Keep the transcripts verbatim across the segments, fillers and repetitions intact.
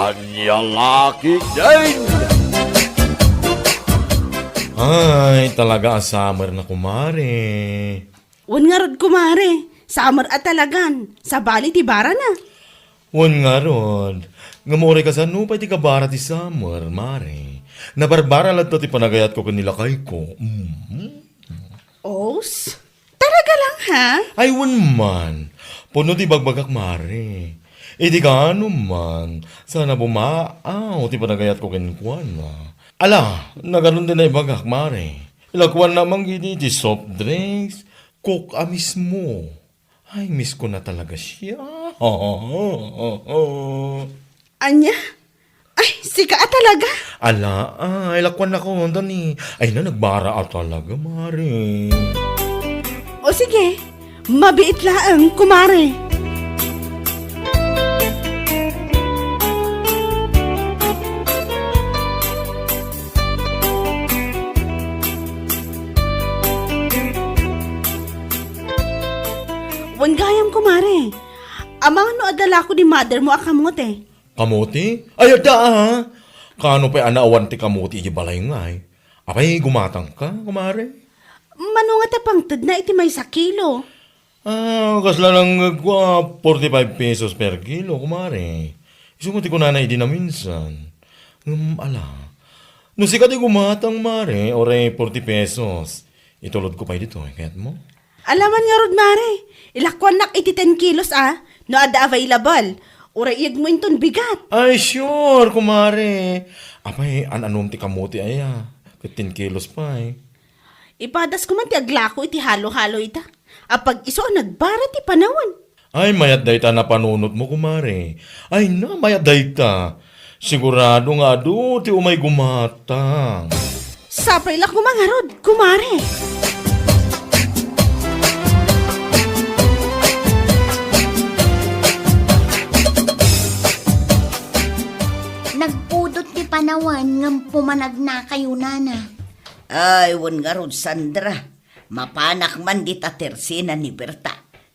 Ania la ketdin? Ay, talaga a summer na, kumare. Wen ngarud, kumare. Summer a talagan. Sabali ti barana. Wen ngarud. Ngem uray kasano pay ti kabara ti summer, mare? Nabarbara latta ti panagayatko ken ni lakayko. Mm. Os? Talaga lang, ha? Ay, wen man. Pudno ti ibagbagak, mare. Idi kaano man, saan a bumaaw ti panagayatko kenkuana. Ala, nagano ti naibagak, mare? Ilakuanna man idi ti soft drinks, Coke a mismo. Ay, miss ko na talaga siya. Ania? Ay, sika a talaga? Ala, ay, lakuannakon, Dani. Ay na, nagbara a talaga, mare. O sige, mabiit laeng, kumare. Wen gayam, kumare. Amangan no adda lako ni mother mo a kamote? Kamote? Ay, adda, ah. Kaano pay a naawan ti kamote iti balay ngay? Apay, gumatang ka, kumare? Mano nga ta pangtedna iti maysa kilo? Ah, kasla nangngegko a forty-five pesos per kilo, kumare. Isu met ti kunana idi naminsan. Ngem, ala. No sika ti gumatang, mare, uray forty pesos. Itulodko pay ditoy, kayatmo? Ala man ngarud, mare. Ilakuannak iti ten kilos, a. No adda available. Uray iyegmo inton bigat. Ay, sure, kumare. Apay, an-anom ti kamote aya? Ket ten kilos pay. Ipadas ko man ti aglako iti halo-halo ita. Apag-isu a nagbara ti panawen. Ay, mayat dayta napanunotmo, kumare. Ay na, mayat dayta. Sigurado nga adu ti umay gumatang. Sapay la koma ngarud, kumare. Nagpudot ti panawen ngem pumanagnakayo, nana. Ay, wen ngarud, Sandra. Mapanak man dita tersena ni Berta.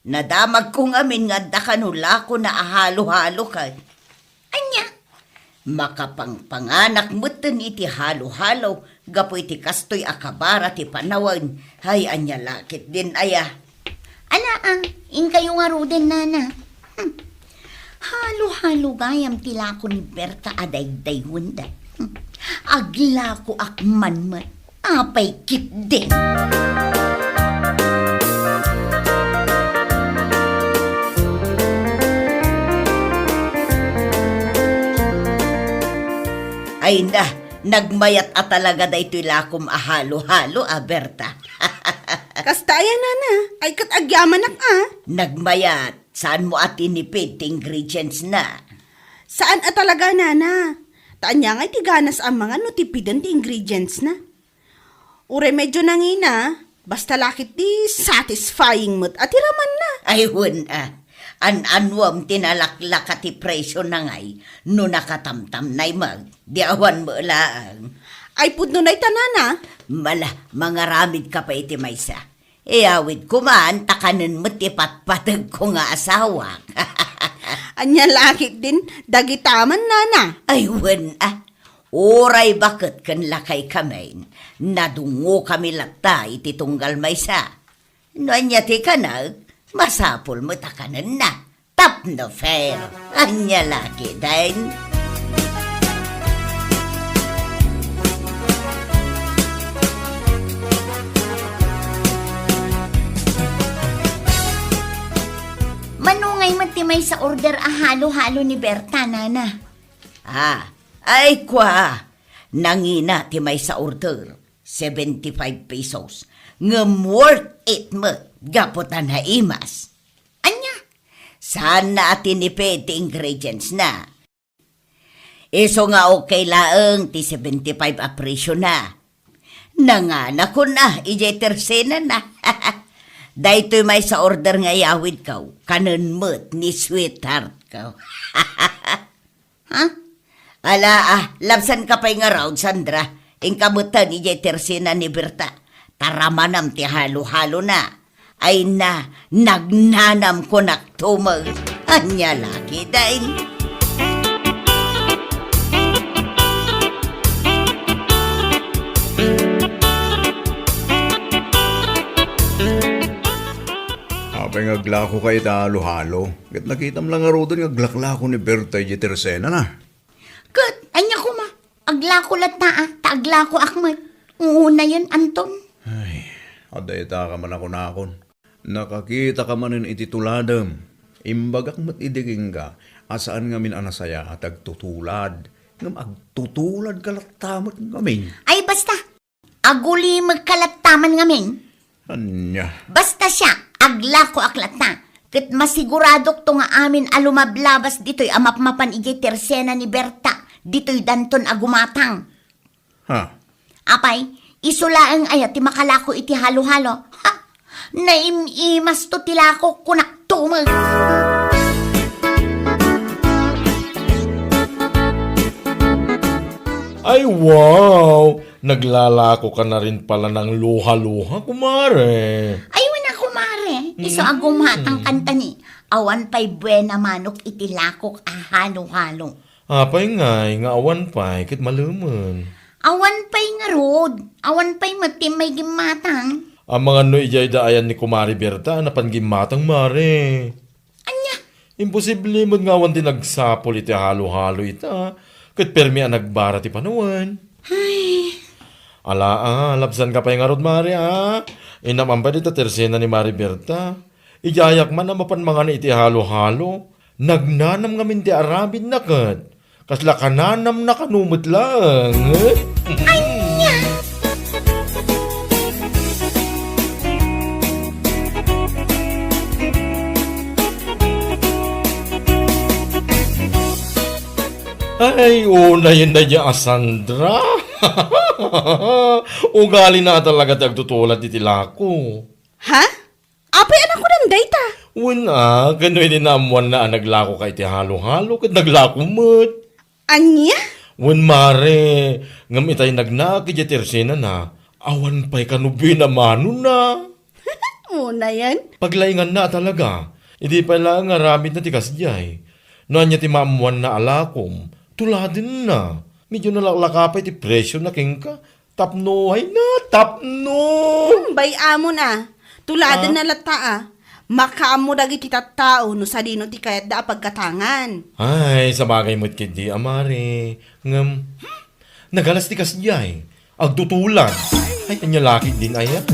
Nadamagko ngamin nga adda kano lakona a halo-halo kay. Ania? Makapangpanganak metten iti halo-halo gapu iti kastoy a kabara ti panawen. Ay, ania la ketdin aya? Ala, ah, inkayo ngaruden, nana. Hmm. Halo-halo gayam ti lako ni Berta a daydaywenda. Hmm. Aglakoak man met. Apay ketdin? Ay na, nagmayat a talaga daytoy lakom a halo-halo a, Berta. Kasta aya, nana, ay ket agyamanak a. Nagmayat, saanmo a tinipid ti ingredients na? Saan a talaga, nana. Ta ania ngay ti ganas a mangan no tipiden ti ingredients na? Uray medyo nangina, basta la ketdi satisfying met a ti ramanna. Ay, wen a. An-anuem ti nalaklaka ti presyo na ngay no nakatamtamnay met. Di awan met laeng. Ay, pudno dayta, nana. Mala, mangaramid ka pay iti maysa. Iyawidko man ta kanen met ti patpategko nga asawak. Ania la ketdin dagita man, nana? Ay, wen a. Uray baket ken lakaykamin, nadungngokami latta iti tunggal maysa. No ania ti kanek, masapul met a kanenna. Tapno fair. Ania la ketdin? Mano ngay met ti maysa order a halo-halo ni Berta, nana? Ah, ay kua, nangina ti maysa order, seventy-five pesos. Ngem worth it met, gapu ta naimas. Ania? Saanna a tinipid ti ingredients na. Isu nga okay laeng ti seventy-five a presyo na. Nanganakon a, idiay tersenana. Daytoy maysa order nga iyawidko, kanen met ni sweetheartko. Ha? Ala, ah, labsanka pay ngarud, Sandra. Inka metten idiay tersena ni Berta. Ta ramanam ti halo-halona. Ay na, nagnanam kunak tumet. Ania la ketdin? Nga aglakoka ita halo-halo. Ket nakitam la ngaruden nga aglaklako ni Berta idiay tersenana. Ket, ania koma? Aglako latta, a, ta aglakoak met. Unayen, Anton. Ay, adda ita ka man a kunakon. Nakakitaka manen iti tuladem. Imbagak met idi kenka a saan ngamin a nasayaat ti agtutulad. Ngem agtutuladka latta met ngamin. Ay, basta! Agulimekka latta man ngamin. Ania? Basta siak, aglakoak latta. Ket masiguradokto nga amin a lumablabas ditoy a mapmapan idiay tersena ni Berta, ditoy danton a gumatang. Ha? Apay, isu laeng aya ti makalako iti halo-halo? Ha? Naim-imasto ti lako, kunak tumeng. Ay, wow! Naglalakoka na rin pala ng luha-luha, kumare. Ay, wen a, kumare. Isu a gumatang kantani. Awan pay buena manok iti lakok a halo-halo. Apay ngay nga awan pay ket malemen? Awan pay ngarud. Awan pay met ti may gimmatang. Amangan no idiay daayan ni Kumare Berta a napan gimmatang, mare. Ania? Imposible met nga awan ti nagsapul iti halo-halo ita, ket permi a nagbara ti panawen. Ay. Ala, a, labsanka pay ngarud, mare, a. Inam-am pay dita tersena ni Mare Berta. Idiayak man a mapan mangan iti halo-halo. Nagnanam ngamin ti aramidna ket kasla kananamna kano met laeng. Ania? Ay, unayen daydiay a Sandra. Ugalina talaga ti agtutulad iti lako. Ha? Apay a nakunam dayta? Wen a, kano idi naammoanna a naglakoka iti halo-halo, ket naglako met. Ania? Wen, mare, ngem itay nagnaak idiay tersenana, awan pay kano buena manona. Unayen? Paglainganna a talaga, idi pay laeng nga aramidna ti kasdiay. No ania ti maammoanna a lakom, tuladenna. Medyo nalaklaka pay ti presiona kenka. Tapno, ay na, tapno! Hmm, bay-amon a. Tuladenna latta a. Makaammo dagiti tattao no sadino ti kayatda a paggatangan. Ay, sabagay met ketdi a, mare. Ngem, hmm, nagalas ti kasdiay. Agtutulad. Ay, ania la ketdin aya?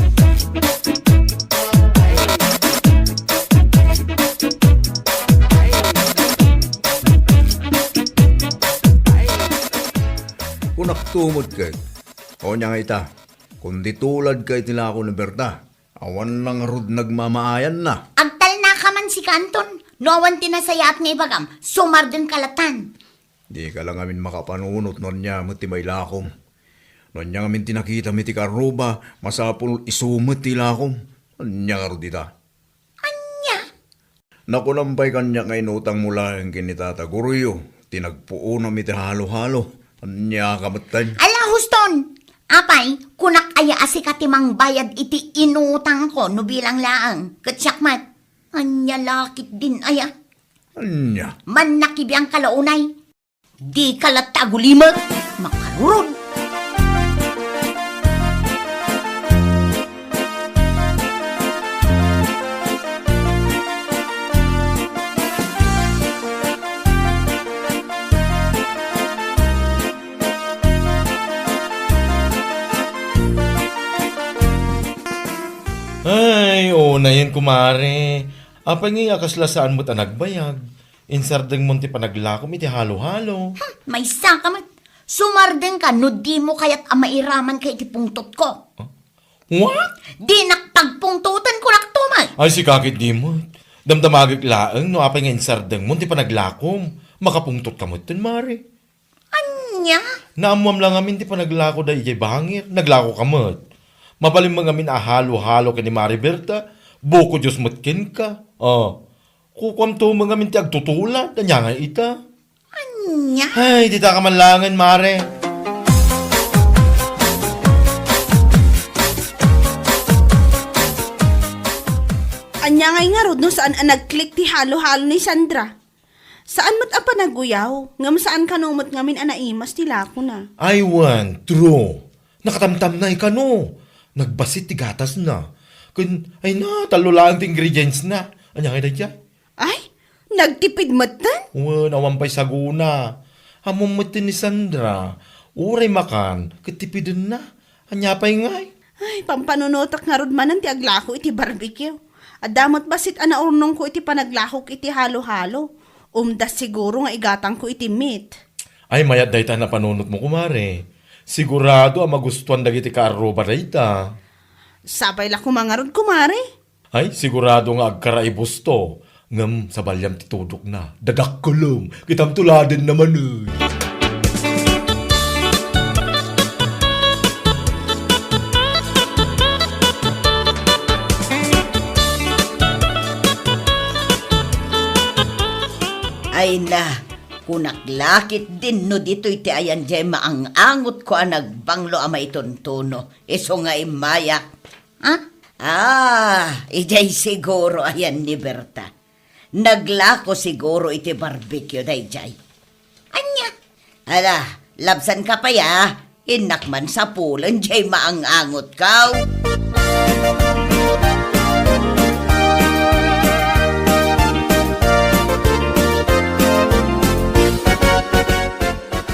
Kunakto met ket, ania nga ita, kundi tuladka iti lako ni Berta, awan la ngarud nagmamaayanna. Agtalnaka man sika, Anton, no awan ti nasayaat nga ibagam, sumardengka latan. Dika la ngamin makapanunot no ania met ti mailakom. No ania ngamin ti nakitam iti karruba, masapul isu met ti ilakom. Ania ngarud ita? Ania? Nakunam pay kaniak nga inutangmo laeng ken ni Tata Goryo ti nagpuonam iti halo-halo. Ania ka metten? Ala, huston! Apay, kunak aya a sika ti mangbayad iti inutangko no bilang laeng? Ket siak met. Ania la ketdin aya? Ania? Mannakibiangka la unay. Dika latta agulimek, makarurod. Ay, unayen, kumare. Apay ngay a kasla saan met a nagbayag? Insardengmon ti panaglakom iti halo-halo. Hmm, maysaka met. Sumardengka no dimo kayat a mairamanka iti pungtotko. Huh? What? Dinak pagpungtoten, kunak tumeng. Ay, sika ketdi met. Damdamagek laeng no apay nga insardengmon ti panaglakom. Makapungtotka metten, mare. Ania? Naammoam la ngamin ti panaglakoda idiay bangir. Naglakoka met. Mabalin met ngamin a halo-halo ken ni Mare Berta. Buko Dios met kenka. Ah. Kukuamto met ngamin ti agtutulad. Ania ngay ita? Ania? Ay, ditaka man laengen, mare. Ania ngay ngarud no saan a nag-click ti halo-halo ni Sandra? Saan met a panaguyaw, ngem saan kano met ngamin a naimas ti lakona. Ay, wen, true. Nakatamtamnay kano. Nagbassit ti gatasna. Ken, ay na, tallo laeng ti ingredients na. Ania ngay daydiay? Ay, nagtipid metten? Wen, awan pay saguna. Ammom metten ni Sandra, uray makan, ket tipidenna. Ania pay ngay? Ay, pampanunotek ngarud manen ti aglako iti barbecue. Adda met bassit a naurnongko iti panaglakok iti halo-halo. Umda siguro nga igatangko iti meat. Ay, mayat dayta a napanunotmo, kumare. Sigurado a magustuan dagiti kaarruba dayta. Sapay la koma ngarud, kumare. Ay, sigurado nga agkaraibuston. Ngem sabaliam ti tudokna. Dagakkelem. Kitam tuladenna manen. Ay na, kunak la ketdin no ditoy ti ayan diay maang-angotko a nagbanglo a maituntuno. Isu nga immayak. Ha? Ah, idiay siguro ayan ni Berta. Naglako siguro iti barbecue daydiay. Ania? Ala, labsanka pay a. Innak man sapulen diay maang-angotko.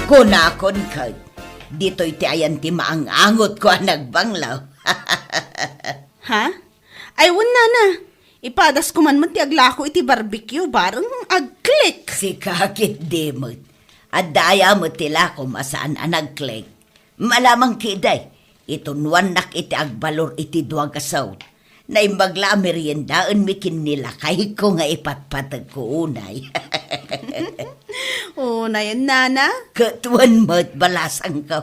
Kunakon ket, ditoy ti ayan ti maang-angotko a nagbanglo. Ha? Ay, wen, nana. Ipadasko man met ti aglako iti barbecue, bareng agklik. Sika ketdi met. Adda aya met ti lakom a saan a nagklik? Malamang ketdi, itunuannak iti agbalor iti dua nga saut. Naimbag la a meriendaenmi ken ni lakayko nga ipatpategko unay. Unayen, nana? Ket wen met, balasangko.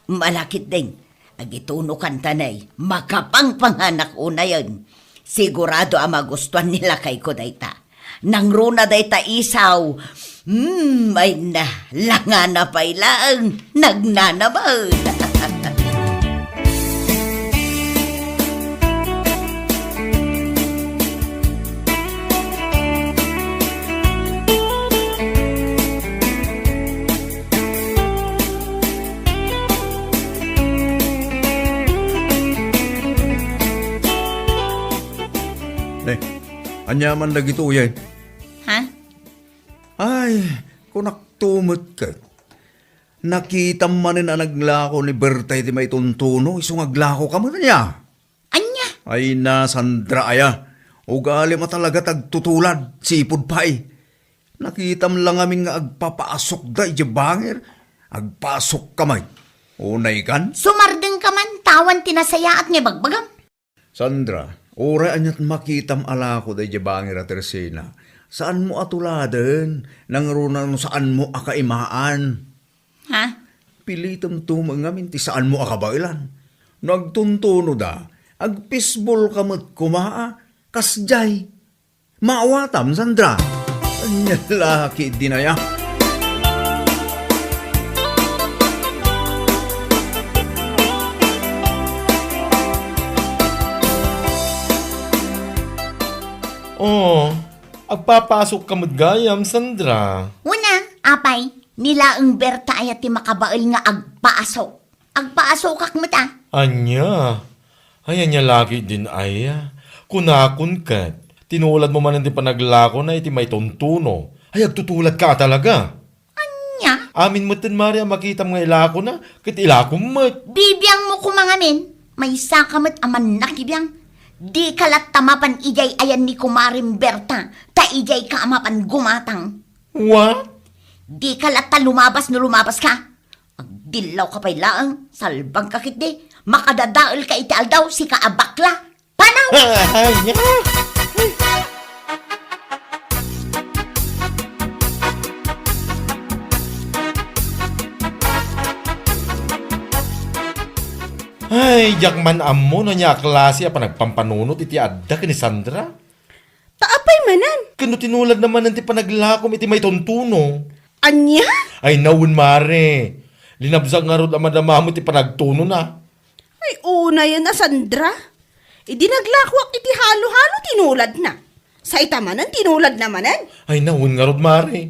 Ala ketdin. Agitunokan ta nay, makapangpanganak unayen. Sigurado a magustuan ni lakayko dayta. Nangruna dayta isaw. Hmm, ay na, langana pay laeng, nagnanaben. Ne, ania man dagitoy? Ha? Ay, kunakto met ket. Nakitam manen a naglako ni Berta iti maituntuno, isu nga aglakoka met, ania? Ania? Ay na, Sandra aya. Ugalim a talaga ti agtutulad, sipud pay. Nakitam la ngamin nga agpapaasukda idiay bangir. Agpasukka met. Unaykan? Sumardengka man, ta awan ti nasayaat nga ibagbagam. Sandra, uray aniat makitam a lako daydiay bangir a Teresina, saanmo a tuladen, nangruna no saanmo a kaimaan. Ha? Pilitemto met ngamin ti saanmo a kabaelan. No agtuntunoda, agpisbolka met koma a kasdiay. Maawatam, Sandra. Ania la ketdin aya? Oh, agpapasukka met gayam, Sandra. Wen a, apay, ni laeng Berta aya ti makabael nga agpasuk. Agpaasukak met a. Ania? Ay, ania la ketdin aya? Kunakon ket, tinuladmo manen ti panaglakona iti maituntuno. Ay, agtutuladka a talaga. Ania? Amin metten, Mari, a makitam nga ilakona, ket ilakom met. Bibiangmo koma ngamin, maysaka met a mannakibiang. Dika latta mapan idiay ayan ni Kumarem Berta, ta idiayka a mapan gumatang. What? Dika latta lumabas no lumabaska. Agdillawka pay laeng, salbagka ketdi, makadadaelka iti aldaw, sika a bakla. Panaw! Ay, nia. Ay, diak man ammo no ania a klase a panagpampanunot iti adda ken ni Sandra. Ta apay manen? Ken no tinuladna manen ti panaglakom iti maituntuno. Ania? Ay, nawen, Mare. Linabsak ngarud a madama met ti panagtunona. Ay, unayen a Sandra. Idi naglakoak iti halo-halo, tinuladna. Sa ita manen, tinuladna manen. Ay, nawen ngarud, Mare.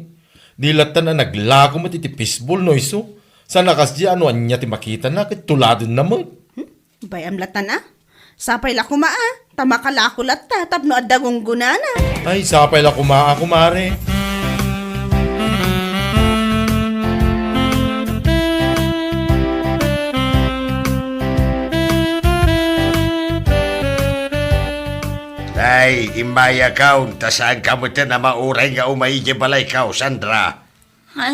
Di lattan a naglako met iti fishball no isu. Saan a kasdiay no ania ti makitana, ket tuladenna met. Hmm? Bay-am lattan a? Sapay la koma a, ta makalako latta tapno adda gunggonana. Ay, sapay la koma a, kumare. Ay, immayakaw, ta saanka metten a mauray nga umay idiay balaykaw, Sandra. Ha?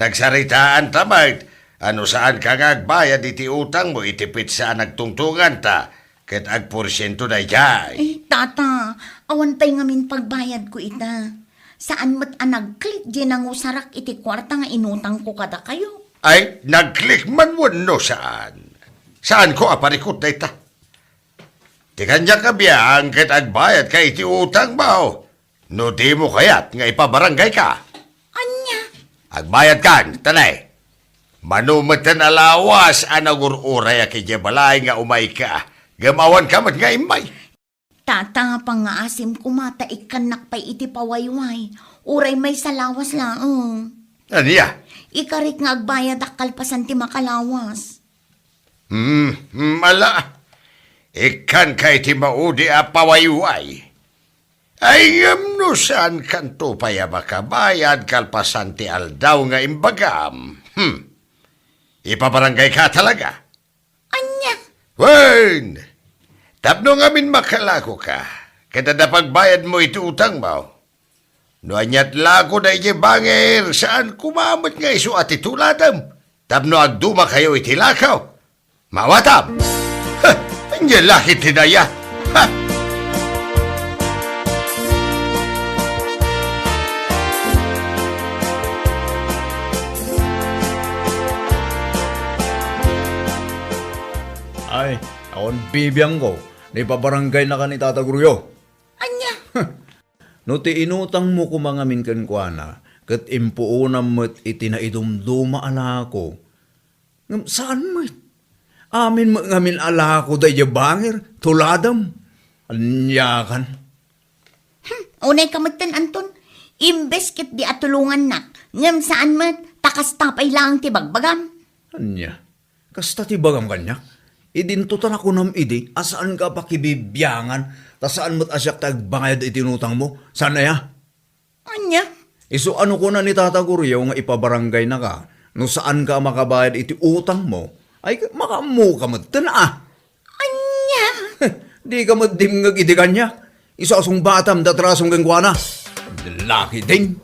Nagsaritaanta met a no saanka nga agbayad iti utangmo iti petsa a nagtungtunganta, ket agporsiento daydiay. Eh, tata, awan pay ngamin pagbayadko ita. Saan met a nagklik diay nangusarak iti kuarta nga inutangko kadakayo. Ay, nagklik man wenno saan? Saanko a parikut dayta. Ti kaniak a biang ket agbayadka iti utangmo. No dimo kayat nga ipabaranggayka. Ania? Agbayadkan, ta ne. Mano metten a lawas a nagur-urayak idiay balay nga umayka, ngem awanka met nga immay. Tata, pangngaasim koma ta ikkannak pay iti pawayway. Uray maysa lawas laeng. Ania? Ikarik nga agbayadak kalpasan ti makalawas. Hmm, hmm, ala. Ikkanka iti maudi a pawayway. Ay, ngem no saankanto pay a makabayad kalpasan ti aldaw nga imbagam, hmm, ipabaranggayka talaga? Ania? Wen, tapno ngamin makalakoka, ket adda pagbayadmo iti utangmo. No aniat lakoda idiay bangir, saan koma met nga isu a ti tuladem tapno agdumakayo iti lako. Maawatam! Ha! Ania la ket ti dayta? Ha! Ay, awan bibiangko. Naipabaranggaynaka ni Tata Goryo. Ania? No ti inutangmo koma ngamin kenkuana, ket impuonam met iti naidumduma a lako. Ngem saan met. Amin met ngamin a lako daydiay bangir, tuladem. Aniakan? Hmm, unayka metten, Anton. Imbes ket di a tulongannak, ngem saan met, ta kasta pay laeng ti bagbagam. Ania? Kasta ti bagam kaniak? Idinto ta nakunam idi a saanka a pakibibiangan, ta saan met a siak ti agbayad iti inutangmo. Saan aya? Ania? Isu a no kuna ni Tata Goryo nga ipabaranggaynaka, no saanka a makabayad iti utangmo, ay makaammoka metten a. Ania? Dika met dimngeg iti kaniak. Isu a sungbatam ti atrasom kenkuana. Laki din.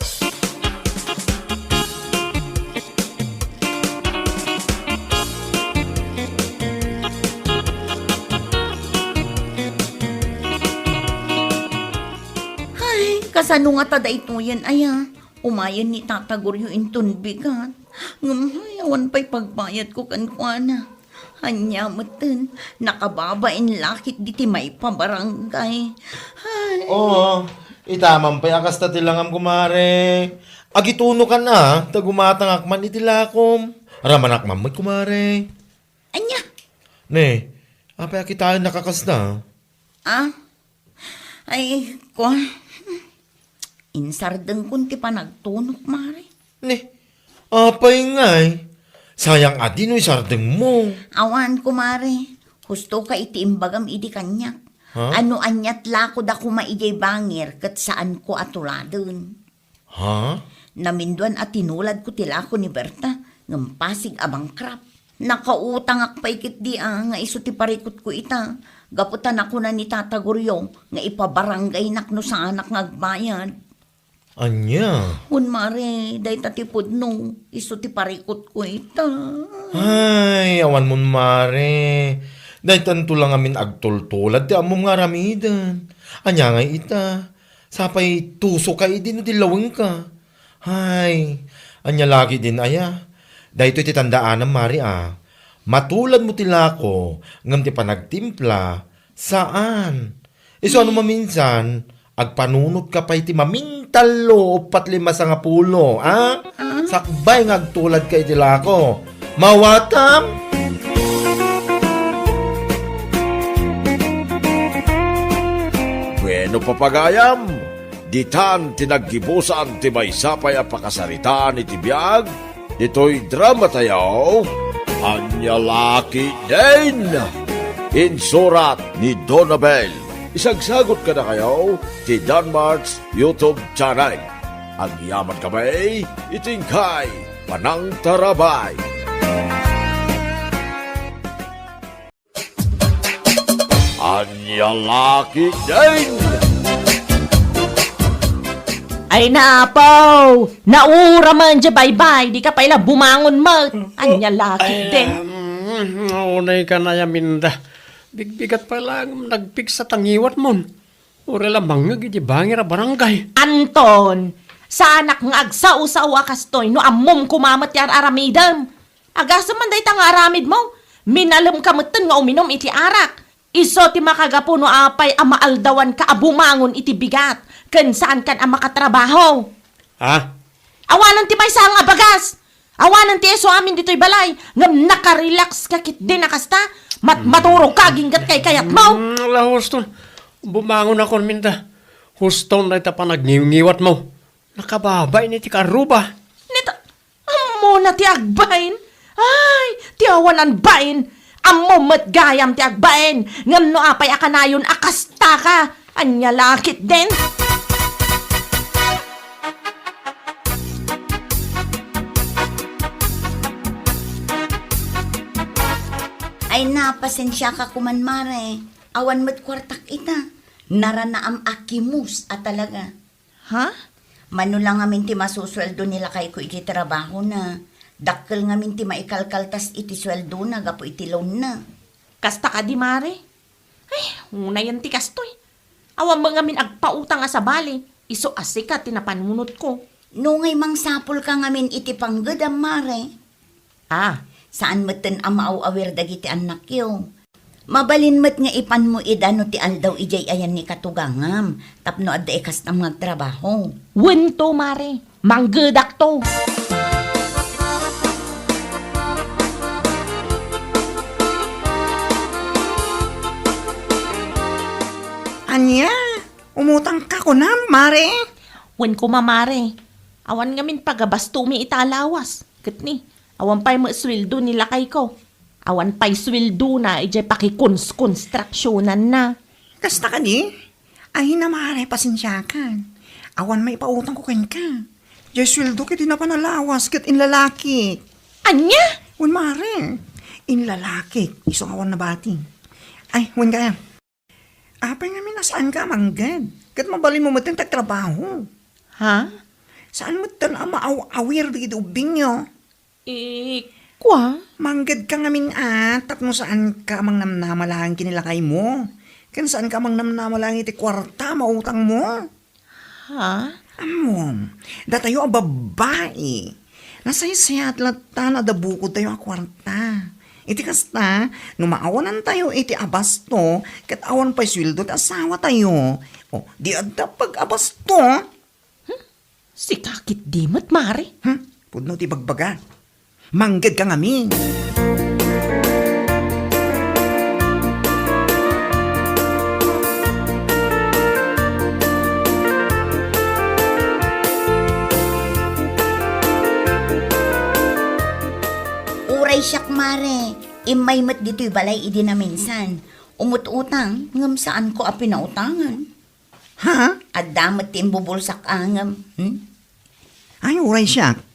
Ay, kasano ngata daytoyen aya? Umayen ni Tata Goryo inton bigat. Ngem, ay, awan pay pagbayadko kenkuana. Ania metten, nakababain la ketdi ti maipabarangay. Ay. Oo, ita man pay a kasta ti langam, kumare. Agitunokan a, ta gumatangak man iti lakom. Ramanak man met, kumare. Ania? Ne, apay a kitaennak a kasta? Ah? Ay, kua. Insardengkon ti panagtunok, mare. Ne, apay ngay? Sayang a di no isardengmo. Awan, kumare. Husto ka iti imbagam idi kaniak. Ha? A no aniat lakoda koma idiay bangir ket saanko a tuladen. Ha? Naminduan a tinuladko ti lako ni Berta, ngem pasig a bankrupt. Nakautangak pay ketdi a nga isu ti parikutko ita, gapu ta nakuna ni Tata Goryo nga ipabaranggaynak no saanak nga agbayad. Ania? Wen, mare, dayta ti pudno, isu ti parikutko ita. Ay, awan mon, mare. Daytanto la ngamin agtultulad ti ammom nga aramiden. Ania ngay ita? Sapay tusoka idi no di lawengka. Hay, ania lagi din aya? Daytoy ti tandaanam, mare, a. Matuladmo ti lako, ngem ti panagtimpla, saan. Isu a no maminsan, agpanunotka pay ti mamintallo, uppat lima sangapulo, a? Ah? Sakbay nga agtuladka iti lako. Maawatam? Bueno, papagayam, ditan ti naggibusan ti maysa pay a pakasaritaan iti biag ditoy dramatayo, Ania Laki Din. Insurat ni Donabel. Isagsagot kadakayo ti Danmart's YouTube channel. Agyaman kami iti inkay panangtarabay. Ania la ketdin? Ay, napaw! Naura man di baybay, di ka pay la bumangon met. Ania la ketdin? Ay, um, unay ka na, Aminda. Bigbigat pay la nagpigsa ta ngiwatmon. Uray la mangngeg iti bangir a barangay. Anton, saanak nga agsao-sao a kastoy no ammom koma met ti ar-aramidem. Agasem man dayta nga aramidmo, minalem ka metten nga uminom iti arak. Isu ti makagapu no apay a maaldawanka a bumangon iti bigat, ken saankan a makatrabaho. Ha? Awanen ti maysa nga bagas! Awanen ti isu amin ditoy balay, ngem nakarelax ka ketdin a kasta, mat-, maturog ka aginggat kaykayatmo. Mm, ala, huston. Bumangon akon, Minda. Huston dayta panagnginggiwatmo. Nakababain iti karruba. Neta, ammona ti agbain? Ay, ti awanan bain. Ammom met gayam ti agbain. Ngem no apay a kanayon a kasta ka, ania la ketdin? Ay na, pasensiaka koman, Mare. Awan met kuartak ita. Naranaam a kimus a talaga. Ha? Mano la ngamin ti masusueldo ni lakayko iti trabahona. Dakkel ngamin ti maikalkaltas iti sueldona gapu iti loanna. Kasta kadi, Mare? Ay, unayen ti kastoy. Awan met ngamin agpautang a sabali, isu a sika ti napanunotko. No ngay mangsapulka ngamin iti panggedam, Mare. Ah. Saan metten a maaw-awir dagiti annakyo. Mabalin met nga ipanmo ida no ti aldaw idiay ayan ni katugangam, tapno adda ikastam nga agtrabaho. Wen to, Mare. Manggedakto. Ania? Umutangka kunam, Mare? Wen koma, Mare. Awan ngamin pagabastomi ita a lawas. Ket ni, awan pay met sueldo ni lakayko. Awan pay sueldona idiay pakikons-konstruksionanna. Kasta kadi? Ay, Mare, pasensiakan. Awan maipautangko kenka. Diay sueldo ket di napan a lawas ket inlalakik. Ania? Wen, Mare. Inlalakik. Isu nga awan nabati. Ay, wen kaya. Apay ngamin a saanka a mangged? Ket mabalinmo metten ti agtrabaho. Ha? Saan metten a maaw-awir dagiti ubbingyo? Eh, kua? Manggedka ngamin a, tapno saanka a mangnamnama laeng ken ni lakaymo. Ken saanka a mangnamnama laeng iti kuarta a mautangmo. Ha? Ammom, datayo a babbai, nasaysayat latta no adda bukodtayo a kuarta. Iti kasta, no maawanantayo iti abasto, ket awan pay sueldo ti asawatayo, o, di adda pag-abasto. Hmm? Sika ketdi met, Mare? Hmm? Pudno ti bagbaga. Manggedka ngamin. Uray siak, Mare, immay met ditoy balay idi naminsan. Umut-utang, ngem saanko a pinautangan. Ha? Adda met ti imbubulsak angem. Hmm? Ay, uray siak.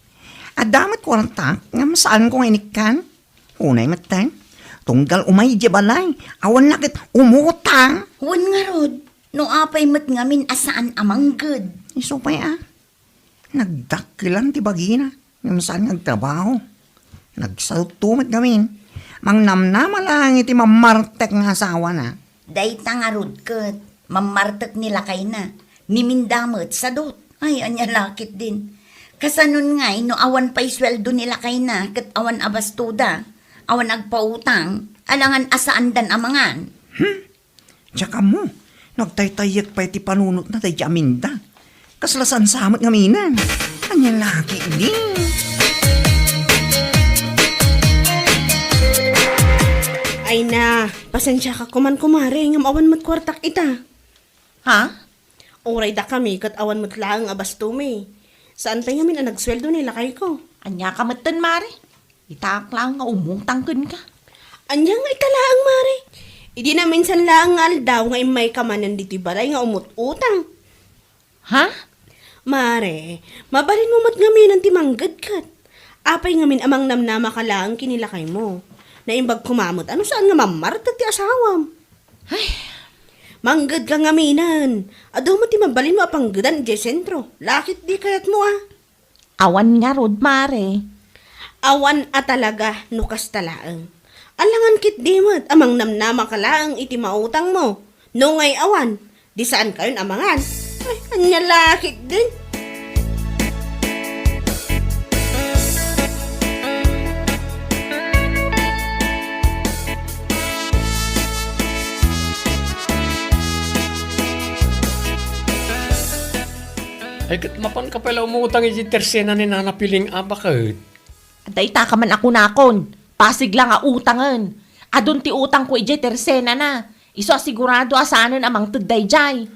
Adda met kuartak, ngem saanko nga inikkan. Unay metten. Tunggal umay idiay balay, awan na ket umutang. Wen ngarud, no apay met ngamin a saan a mangged. Isu pay a. Nagdakkelan ti bagina, ngem saan nga agtrabaho. Nagsautto met ngamin. Mangnamnama laeng iti mammartek nga asawana. Dayta ngarud ket, mammartek ni lakayna, ni Minda met sadut. Ay, ania la ketdin. Kasanon ngay no awan pay sueldo ni lakayna ket awan a bastoda, awan agpautang, alangan a saandan a mangan. Hmm? Diak ammo, nagtaytayyek pay ti panunotna daydi a Minda. Kasla saan sa met ngaminen. Ania la ketdin? Ay na, pasensiaka koman, kumare, ngem awan met kuartak ita. Ha? Uray dakami ket awan met laeng a bastomi. Saan pay ngamin a nagsueldo ni lakayko. Ania ka metten, Mare? Itaak laeng nga umutang kenka. Ania nga ita laeng, Mare? Idi naminsan laeng nga aldaw nga immayka manen ditoy balay nga umut-utang. Ha? Mare, mabalinmo met ngamin ti manggedket. Apay ngamin a mangnamnamaka laeng ken ni lakaymo? Naimbag koma met a no saan nga mammartek ti asawam. Ay. Manggedka ngaminen. Adu met ti mabalinmo a panggedan idiay sentro. Lakit di kayatmo a. Awan ngarud, mare. Awan a talaga no kasta laeng. Alangan ketdi met a mangnamnamaka laeng iti mautangmo. No ngay awan, di saankayon a mangan. Ay, ania la ketdin. Ay, ket mapanka pay la umutang iti tersena ni Nana Piling a baket? Dayta ka man a kunakon, pasig la nga utangen. Adun ti utangko idiay tersenana. Isu a sigurado a saanen a mangted daydiay.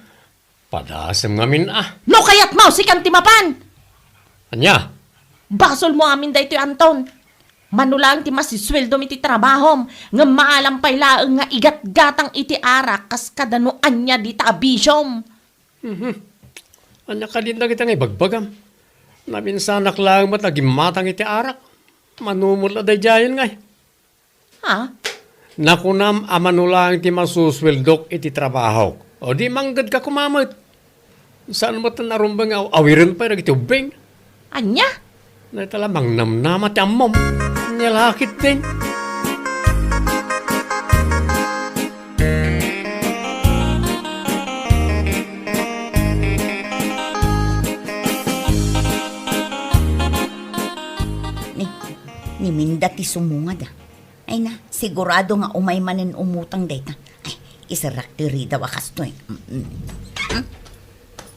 Padasem ngamin a. No kayatmo, sikan ti mapan! Ania? Basolmo amin daytoy, Anton. Mano laeng ti masisueldom iti trabahom, ngem maalam pay laeng nga igatgatang iti arak kas kada no ania dita a bisiom. Mhm. Ania kadin dagita nga ibagbagam? Naminsanak laeng met a gimmatang iti arak. Mano met la daydiayen ngay. Ha? Nakunam a mano laeng ti masusueldok iti trabahok. O di manggedka koma met. Saan met a rumbeng nga aw-awiren pay dagiti ubbing? Ania? Dayta la mangnamnama ti ammom. Ania la ketdin. Ni, ni Minda ti sumungad, a. Ay na, sigurado nga umay manen umutang dayta. Ay, iserrak ti ridaw a kastoy. Mm-mm. Hmm?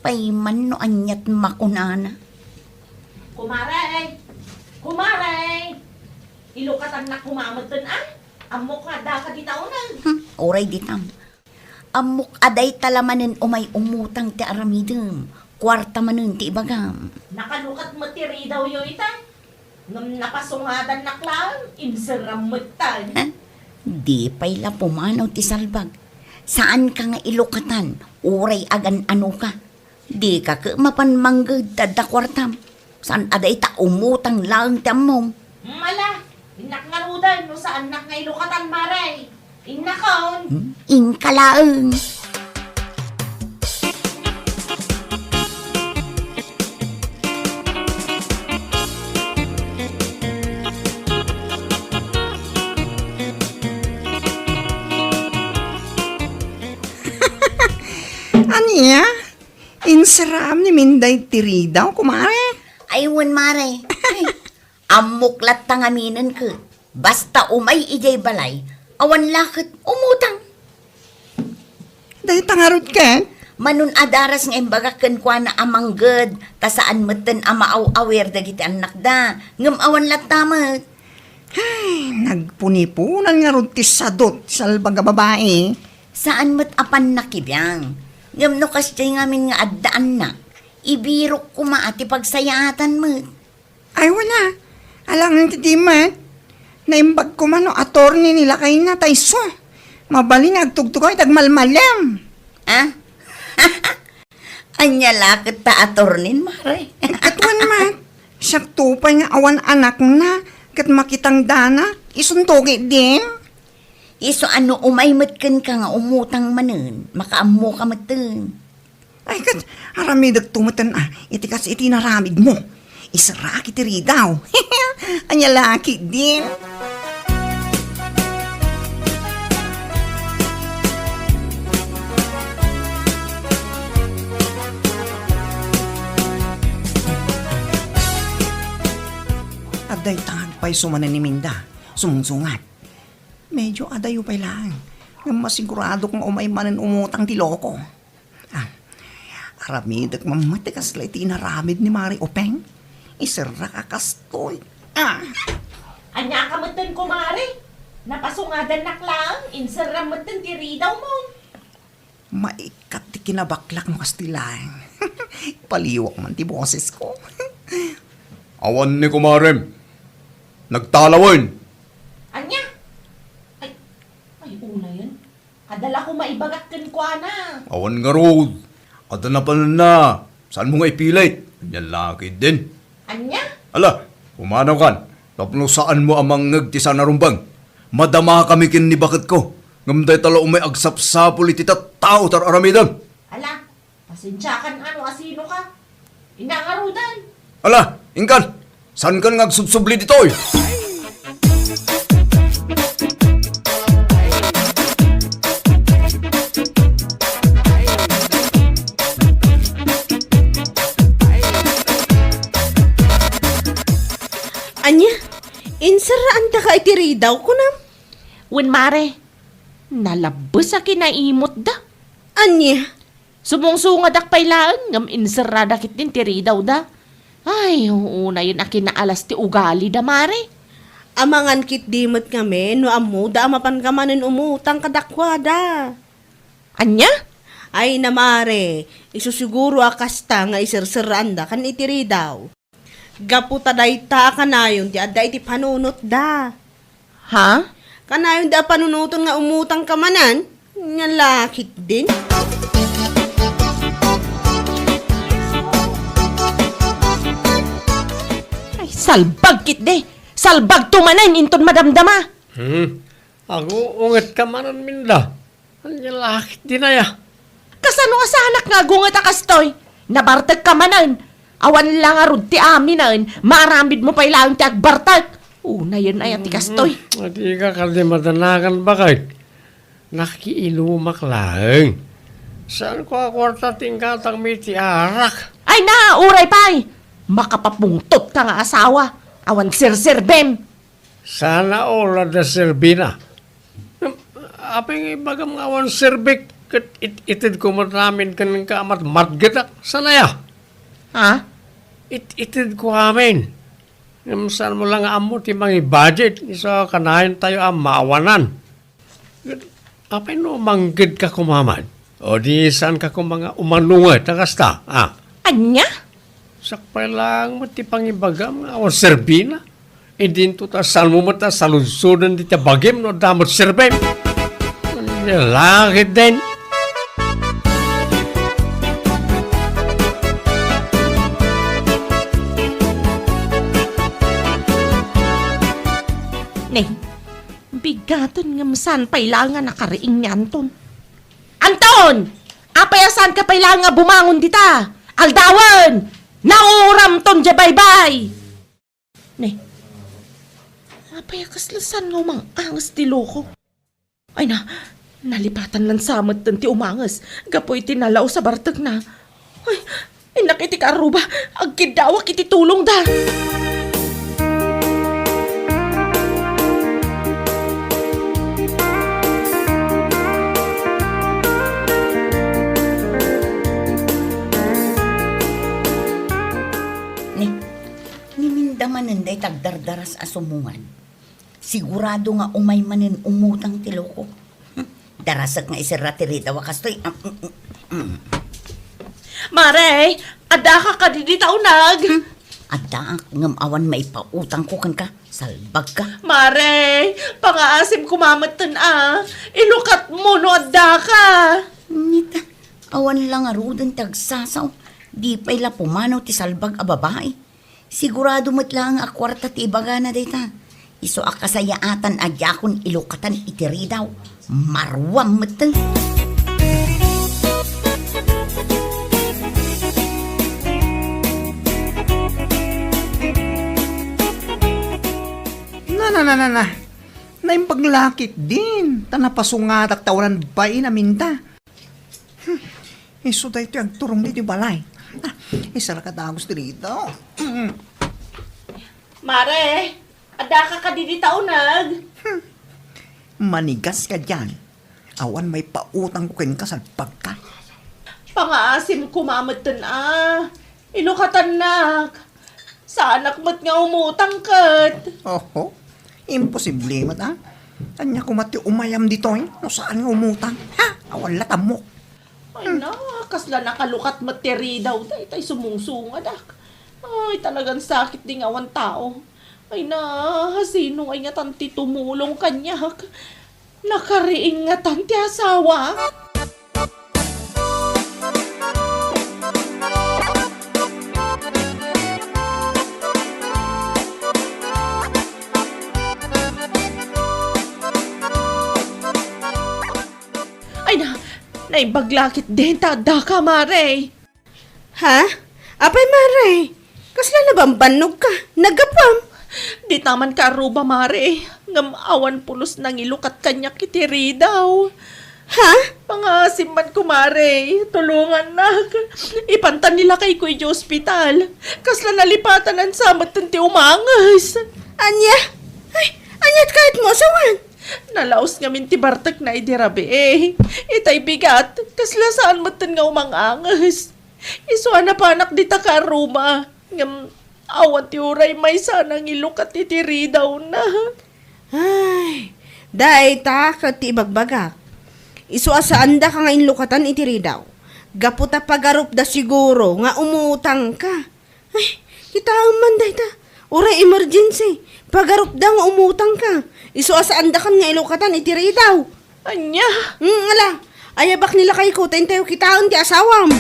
Pay man no aniat makunana. Kumare! Kumare! Ilukatannak koma metten, a? Ammok nga addaka dita uneg. Hmm, uray ditam. Ammok a dayta la manen umay umutang ti aramidem. Kuarta manen ti ibagam. Nakalukat met ti ridawyo ita. Ngem napasungadannak laeng, inserram metten. Ha? Di pay la pumanaw ti salbag. Saanka nga ilukatan, uray agan-anoka. Dika ket mapan mangged ta adda kuartam. Saan a dayta umutang laeng ti ammom. Mala, innak ngaruden no saannak nga ilukatan, mare. Innakon. Hmm? Inka laeng. Ania? Inserram ni Minday ti ridaw, kumare? Ay, wen, mare. Ay, ammok latta ngaminen ket. Basta umay idiay balay, awan la ket umutang. Dayta ngarud ket? Manon a daras nga imbagak kenkuana a mangged, ta saan metten a maaw-awir dagiti annakda, ngem awan latta met. Ay, nagpunipunan ngarud ti sadut ti salbag a babai. Saan met a pannakibiang. Ngem no kasdiay ngamin nga addaanna, ibirok koma a ti pagsayaatan met. Ay, wala. Alangan ti di met. Naimbag koma no attorney ni lakayna, ta isu. Mabalin nga agtugtugaw iti agmalmalem. Ah? Ania la ket ta atornin, mare? Ket wen met, siak to pay nga awan anakna, ket makitangdana, isunto ketdin. Isu a no umay met kenka nga umutang manen, makaammoka metten. Ay, ket aramidek to metten, a, iti kas iti inaramidmo. Iserrak iti ridaw. Ania la ketdin. Adda itangag pay sumanen ni Minda. Sumungsungat. Medyo adayo pay laeng. Ngem masiguradok nga umay manen umutang ti loko. Ah, aramidek man met ti kasla iti inaramid ni Mari Openg. Iserrak a kastoy. Ah! Ania ka metten, kumare? Napasungadannak laeng, inserram metten ti ridawmo. Maikkat ti kinabaklak no kasta laeng. Paliwak man ti bosesko. Awan ni kumarem. Nagtalawen. Ania? Ay, ay, unayen. Adda la koma ibagak kenkuana. Awan ngarud. Adda napananna. Saanmo nga ipilit. Ania la ketdin. Ania? Ala, pumanaw kan. Tapno saanmo a mangngeg ti saan a rumbeng. Madamakami ken ni baketko. Ngem dayta la umay agsapsapul iti tattao ti ar-aramidem. Ala, pasensiakan a no asino ka. Ania ngaruden. Ala, inkan. Saankan nga agsubsubli ditoy. Ania? Inserraandaka iti ridaw, kunam? Wen, mare. Nalabbes a kinaimutda. Ania? Sumungsungadak pay laeng ngem inserrada ketdin ti ridawda. Ay, unayen a kinaalas ti ugalida, mare. Amangan ketdi met ngamin no ammoda a mapanka manen umutang kadakuada. Ania? Ay na, mare, isu siguro a kasta nga iserserraandakan iti ridaw. Gapu ta dayta a kanayon ti adda iti panunotda. Ha? Kanayon da a panunoten nga umutangka manen? Ania la ketdin? Ay, salbag ketdi! Salbagto manen inton madamdama! Hmm. Agungetka manen, Minda. Ania la ketdin aya? Kasano a saanak nga agunget a kastoy? Nabartekka manen. Awan la ngarud ti aminen, maaramidmo pay laeng ti agbartek. Unayen aya ti kastoy. Hmm, dika kadi madanagan, baket. Nakiinumak laeng. Saanko a kuarta ti inggatangmi iti arak. Ay na, uray pay! Makapapungtotka nga asawa. Awan serserbem. Sana all adda serbina. Apay nga ibagam nga awan serbik ket it-, itedko met amin kenka a matmatgetak? Saan aya? Ha? It-, itedko amin. Ngem saanmo la nga ammo ti mangi-budget, isu a kanayontayo a maawanan. Apay no manggedka koma met? O di saanka koma nga umanunget a kasta, a? Ania? Sakbay laeng met ti pangibagam nga awan serbina. Idinto ta saanmo met a saludsoden dita bagim no adda met serbim. Lalaki din. Ne, bigaton ngem saan pay laeng a nakariing ni Anton. Anton! Apay a saanka pay laeng a bumangon dita? Aldawen! Nauramton diay baybay! Ne, apay a kasla saan nga umang-anges ti loko? Ay na, nalipatan lansa metten ti umanges gapu iti nalaus a bartekna. Ay, innak iti kaarruba, agkiddawak iti tulongda. Ni, ni Minda manen dayta agdardaras a sumungan. Sigurado nga umay manen umutang ti loko. Hmm, darasek nga iserra ti ridaw a kastoy. Ah, mm, mm, mm. Mare, addaka kadi dita uneg? Hmm, addaak, ngem awan maipautangko kenka. Salbagka. Mare, pangaasim koma metten a. Ilukatmo no addaka. Nita, awan la ngaruden ti agsasaw. Di pay la pumanaw ti salbag a babai. Sigurado met laeng a kuarta ti ibagana dayta. Isu a kasayaatan a diakon ilukatan iti ridaw. Maruam metten. Na, na, na, na, na. Naimbag la ketdin, ta napasungatak ta awanan bain a Minda. Hmm. Isu daytoy agturong ditoy balay. Ah, isara ka dagus dito. Hmm. Mare, addaka kadi dita uneg? Hmm. Manigas ka dian. Awan maipautangko kenka, salbagka. Pangaasim koma metten a. Ilukatannak. Saanak met nga umutang ket. Oho. Imposible met, a. Ania koma ti umayam ditoy no saan nga umutang? Ha? Awan la tammok. Ay na, kasla nakalukat met ti ridaw daytay sumungsungadak. Ay, talagan sakit di nga awan tao. Ay na, sino ngay ngatan ti tumulong kaniak? Nakariing ngatan ti asawa? Ay na, naimbag la ketdin ta addaka, Mare. Ha? Apay, Mare? Kasla nabambannogka? Naggapuam? Dita man kaarruba, Mare. Ngem awan pulos nangilukat kaniak iti ridaw. Ha? Mangaasim man, Mare. Tulongannak. Ipanta ni lakayko idiay ospital. Kasla nalipatan sa metten ti umanges. Ania? Ay, ania ti kayatmo a sawen? Nalaos ngamin ti bartekna idi rabii. Itay bigat, kasla saan metten nga umanganges. Isu a napanak dita kaarruba, ngem awan ti uray maysa a nangilukat iti ridawna. Ay, dayta ket ti ibagbagak. Isu a saandaka nga inlukatan iti ridaw. Gapu ta pagarupda siguro nga umutangka. Ay, kitaem man dayta. Uray emergency. Pagarupda nga umutangka. Isu a saandakan nga ilukatan iti ridaw. Ania? Hmm, ala. Ayabak ni lakayko, ta intayo kitaen ti asawam.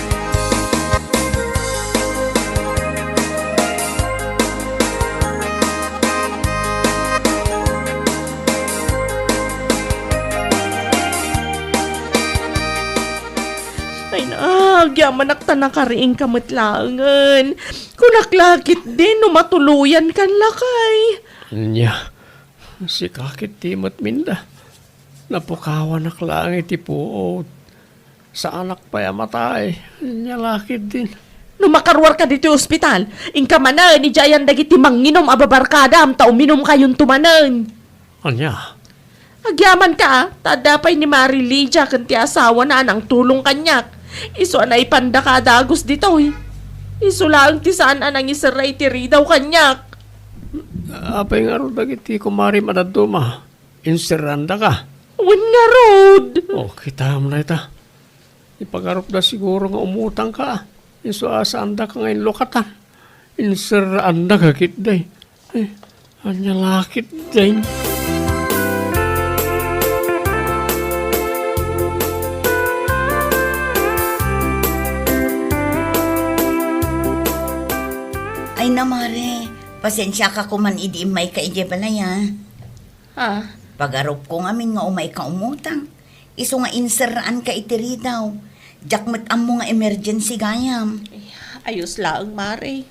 Ay na, agyamanak ta nakariingka met laengen. Kunak la ketdin no matuloyankan lakay. Ania, sika ketdi met, Minda. Napukawanak laeng iti puot. Saanak pay a matay. Ania la ketdin. No makaruarka ditoy ospital, inka manen idiay ayan dagiti manginum a babarkadam ta uminumkayonto manen. Ania? Agyamanka, ta adda pay ni Mari Lydia ken ti asawana a nangtulong kaniak. Isu a naipandaka a dagus ditoy. Isu laeng ti saan a nangiserra iti ridaw kaniak. Apay ngarud dagiti kumarim a dadduma? Inserraandaka? Wen ngarud. O, kitaem dayta. Ipagarupda siguro nga umutangka. Isu a saandaka nga inlukatan. Inserraandaka ketdi. Eh, ania la ketdi? Ay na, Mare, pasensiaka koman idi immayka idiay balay, a. Ha? Pagarupko ngamin nga umayka umutang. Isu nga inserraanka iti ridaw. Diak met ammo nga emergency gayam. Ay, ayos laeng, Mare.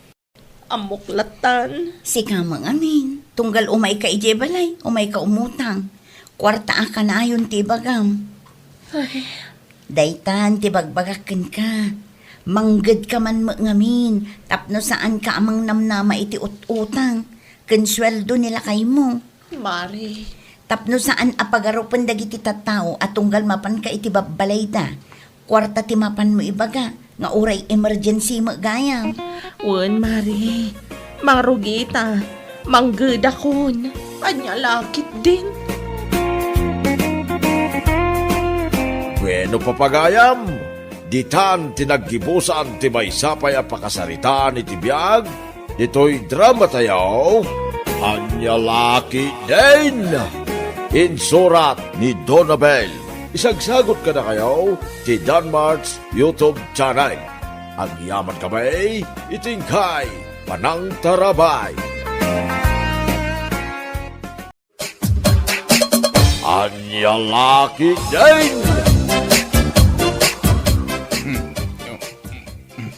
Ammok lattan. Sika met ngamin, tunggal umayka idiay balay, umayka umutang. Kuarta a kanayon ti ibagam. Ay. Daytan ti bagbagak kenka. Manggedka man met ngamin, tapno saanka a mangnamnama iti ut-utang ken sueldo ni lakaymo. Mare. Tapno saan a pagarupen dagiti tattao a tunggal mapanka iti babbalayda, kuarta ti mapanmo ibaga nga uray emergency met gayam. Wen, Mare. Mangrugita. Manggedakon. Ania la ketdin? Bueno, papagayam, ditan ti naggibusan ti maysa pay a pakasaritaan iti biag ditoy dramatayo, Ania la ketdin? Insurat ni Donabel. Isagsagot kadakayo ti Danmart's YouTube channel. Agyamankami iti inkay panangtarabay. Ania la ketdin?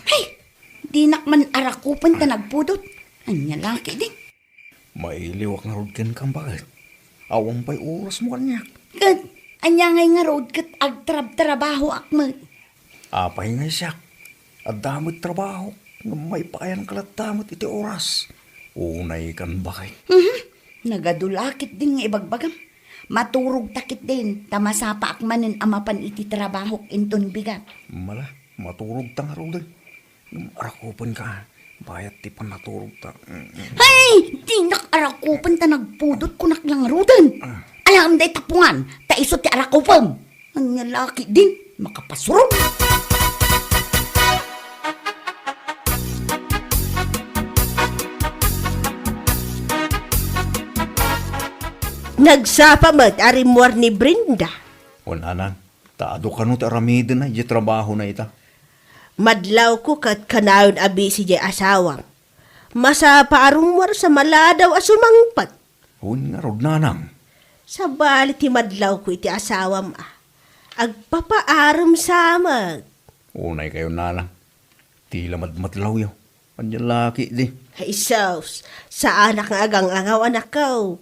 Hay! Dinak man arakupen ta nagpudot. Ania la ketdin? Mailiwak ngarud kenka, baket. Awan pay orasmo kaniak. Ket ania ngay ngarud ket agtrabtrabahoak met? Apay ngay siak? Adda met trabahok, ngem maipaayka latta met iti oras. Unaykan, baket. Mhm. Nagadu la ketdin nga ibagbagam. Maturogta ketdin, ta masapaak manen a mapan iti trabahok inton bigat. Mala, maturogta ngaruden. Ngem arakupenka, bayat ti pannaturogta. Hay! Dinak arakupen ta nagpudot, kunak la ngaruden. Ah. Alaem dayta pungan, ta isu ti arakupem. Ania la ketdin, makapasurong. Nagsapa met a rimmuar ni Brenda. O, nanang, ta adu kano ti aramidena idiay trabahona ita. Madlawko ket kanayon a busy diay asawam. Masapa a rummuar sa maladaw a sumangpet. Wen ngarud, nanang. Sabali ti madlawko iti asawam a agpapaarem sa met. Unay kayo, nanang. Ti la madmadlawyo. Ania la ketdi? Ay, sus, saanak nga agang-angaw, anakko.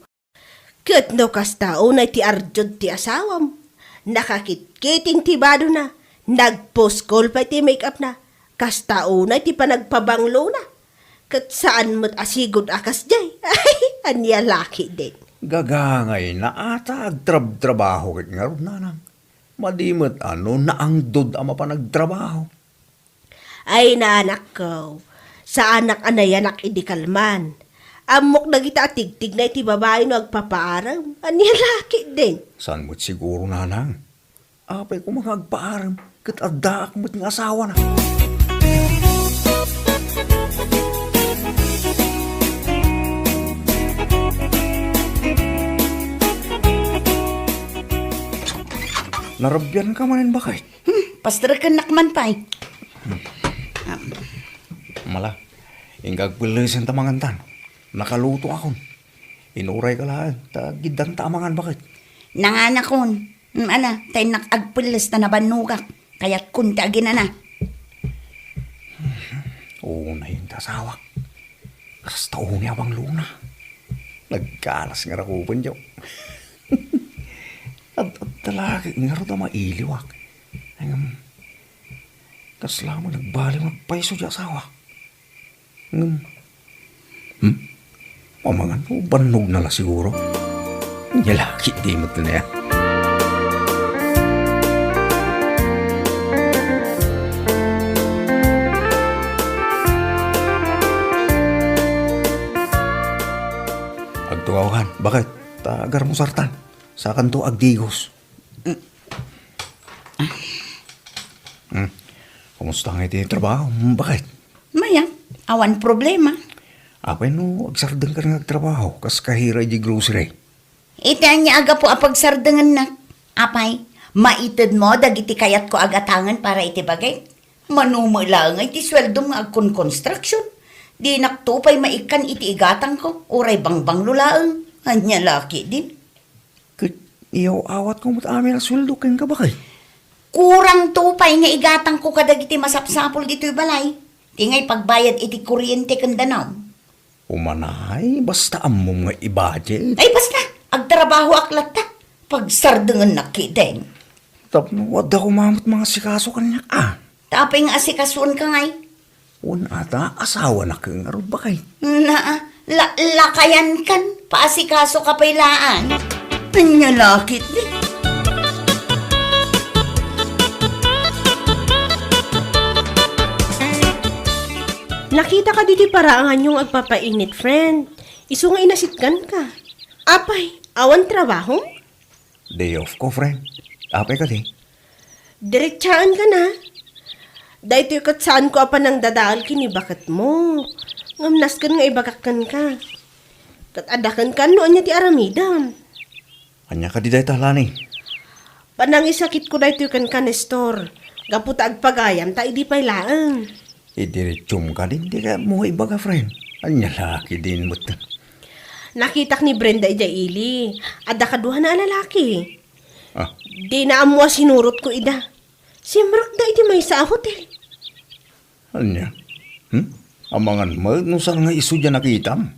Ket no kasta unay ti arjud ti asawam, nakakitkiting ti badona, nagpuskol pay ti make-up na, kasta unay ti panagpabanglona. Ket saan met a sigud a kasdiay. Ay, ania la ketdin? Gagangayna a ta agtrabtrabaho ket ngarud, nanang. Madi met a no naangdod a mapan agtrabaho. Ay, nanakko, saanak a nayanak idi kalman. Ammok dagita a tigtigna iti babai no agpapaarem. Ania la ketdin? Saan met siguro, nanang? Apay koma nga agpaarem, ket addaak met nga asawana. Narabianka manen, baket? Hmm, pasterekennak man pay. Am. Mala, inka agpellesenta mangantan. Nakalutoakon. Inurayka laeng, ta giddanta a mangan, baket. Nanganakon. Hmm, ala, ta innak agpelles ta nabannogak. Kayatkon ti aginana. Unay ti asawak. Kasta unay a banglona. Nagkalas nga rakupen, Diyo. Ad-, adda la ket ngarud a mailiwak. Ngem, kasla met nagbaliw nga agpayso ti asawa. Ngem, hmm? Amangan no bannogna la siguro. Ania la ketdi met ti aya. Agtugawkan, baket, ta agarmusartan. Sakanto agdigos. Mm. Hmm. Kumusta nga iti trabaho? Hmm, baket? Mayat, awan problema. Apay no agsardengka nga agtrabaho, kas kahira iti grocery? Iti ania a gapu a pagsardengennak? Apay, maitedmo dagiti kayatko a gatangen para iti baket? Mano met laeng iti sueldom nga agkonkonstruksion. Dinakto pay maikkan iti igatangko, uray bangbanglo laeng. Ania la ketdin? Ket iyaw-awatko met amin a sueldo kenka, baket? Kurangto pay nga igatangko kadagiti masapsapul ditoy balay. Ti nga ipagbayad iti kuryente ken danum. Umanay, basta ammom nga i-budget. Ay, basta! Agtrabahoak latta. Pagsardengennak ketdin. Tapno adda koma met mangasikaso kaniak, a. Ta apay nga asikasoenka ngay? Wen ata, asawanak ngarud, baket. Naa, la-, lakayankan, paasikasoka pay laeng. Ania la ketdi? Nakitaka ditoy paraanganyo nga agpapainit, friend. Isu nga inasitganka. Apay, awan trabahom? Day off ko, friend. Apay kadi? Diretsaenka na. Daytoy ket saanko a panangdadael ken ni baketmo. Ngem nasken nga ibagak kenka. Ket adda kenka no ania ti aramidem. Ania kadi dayta, Lani? Panangisakitko daytoy kenka, Nestor. Gapu ta agpagayam ta idi pay laeng. Idiretsum kadi, dika mo ibaga, friend. Ania la ketdin met? Nakitak ni Brenda idiay ili. Adda kaduana a lalaki. Ah. Dina ammo a sinurotko ida. Simrekda iti maysa a hotel. Ania? Hmm? Amangan met no saan nga isu diay nakitam?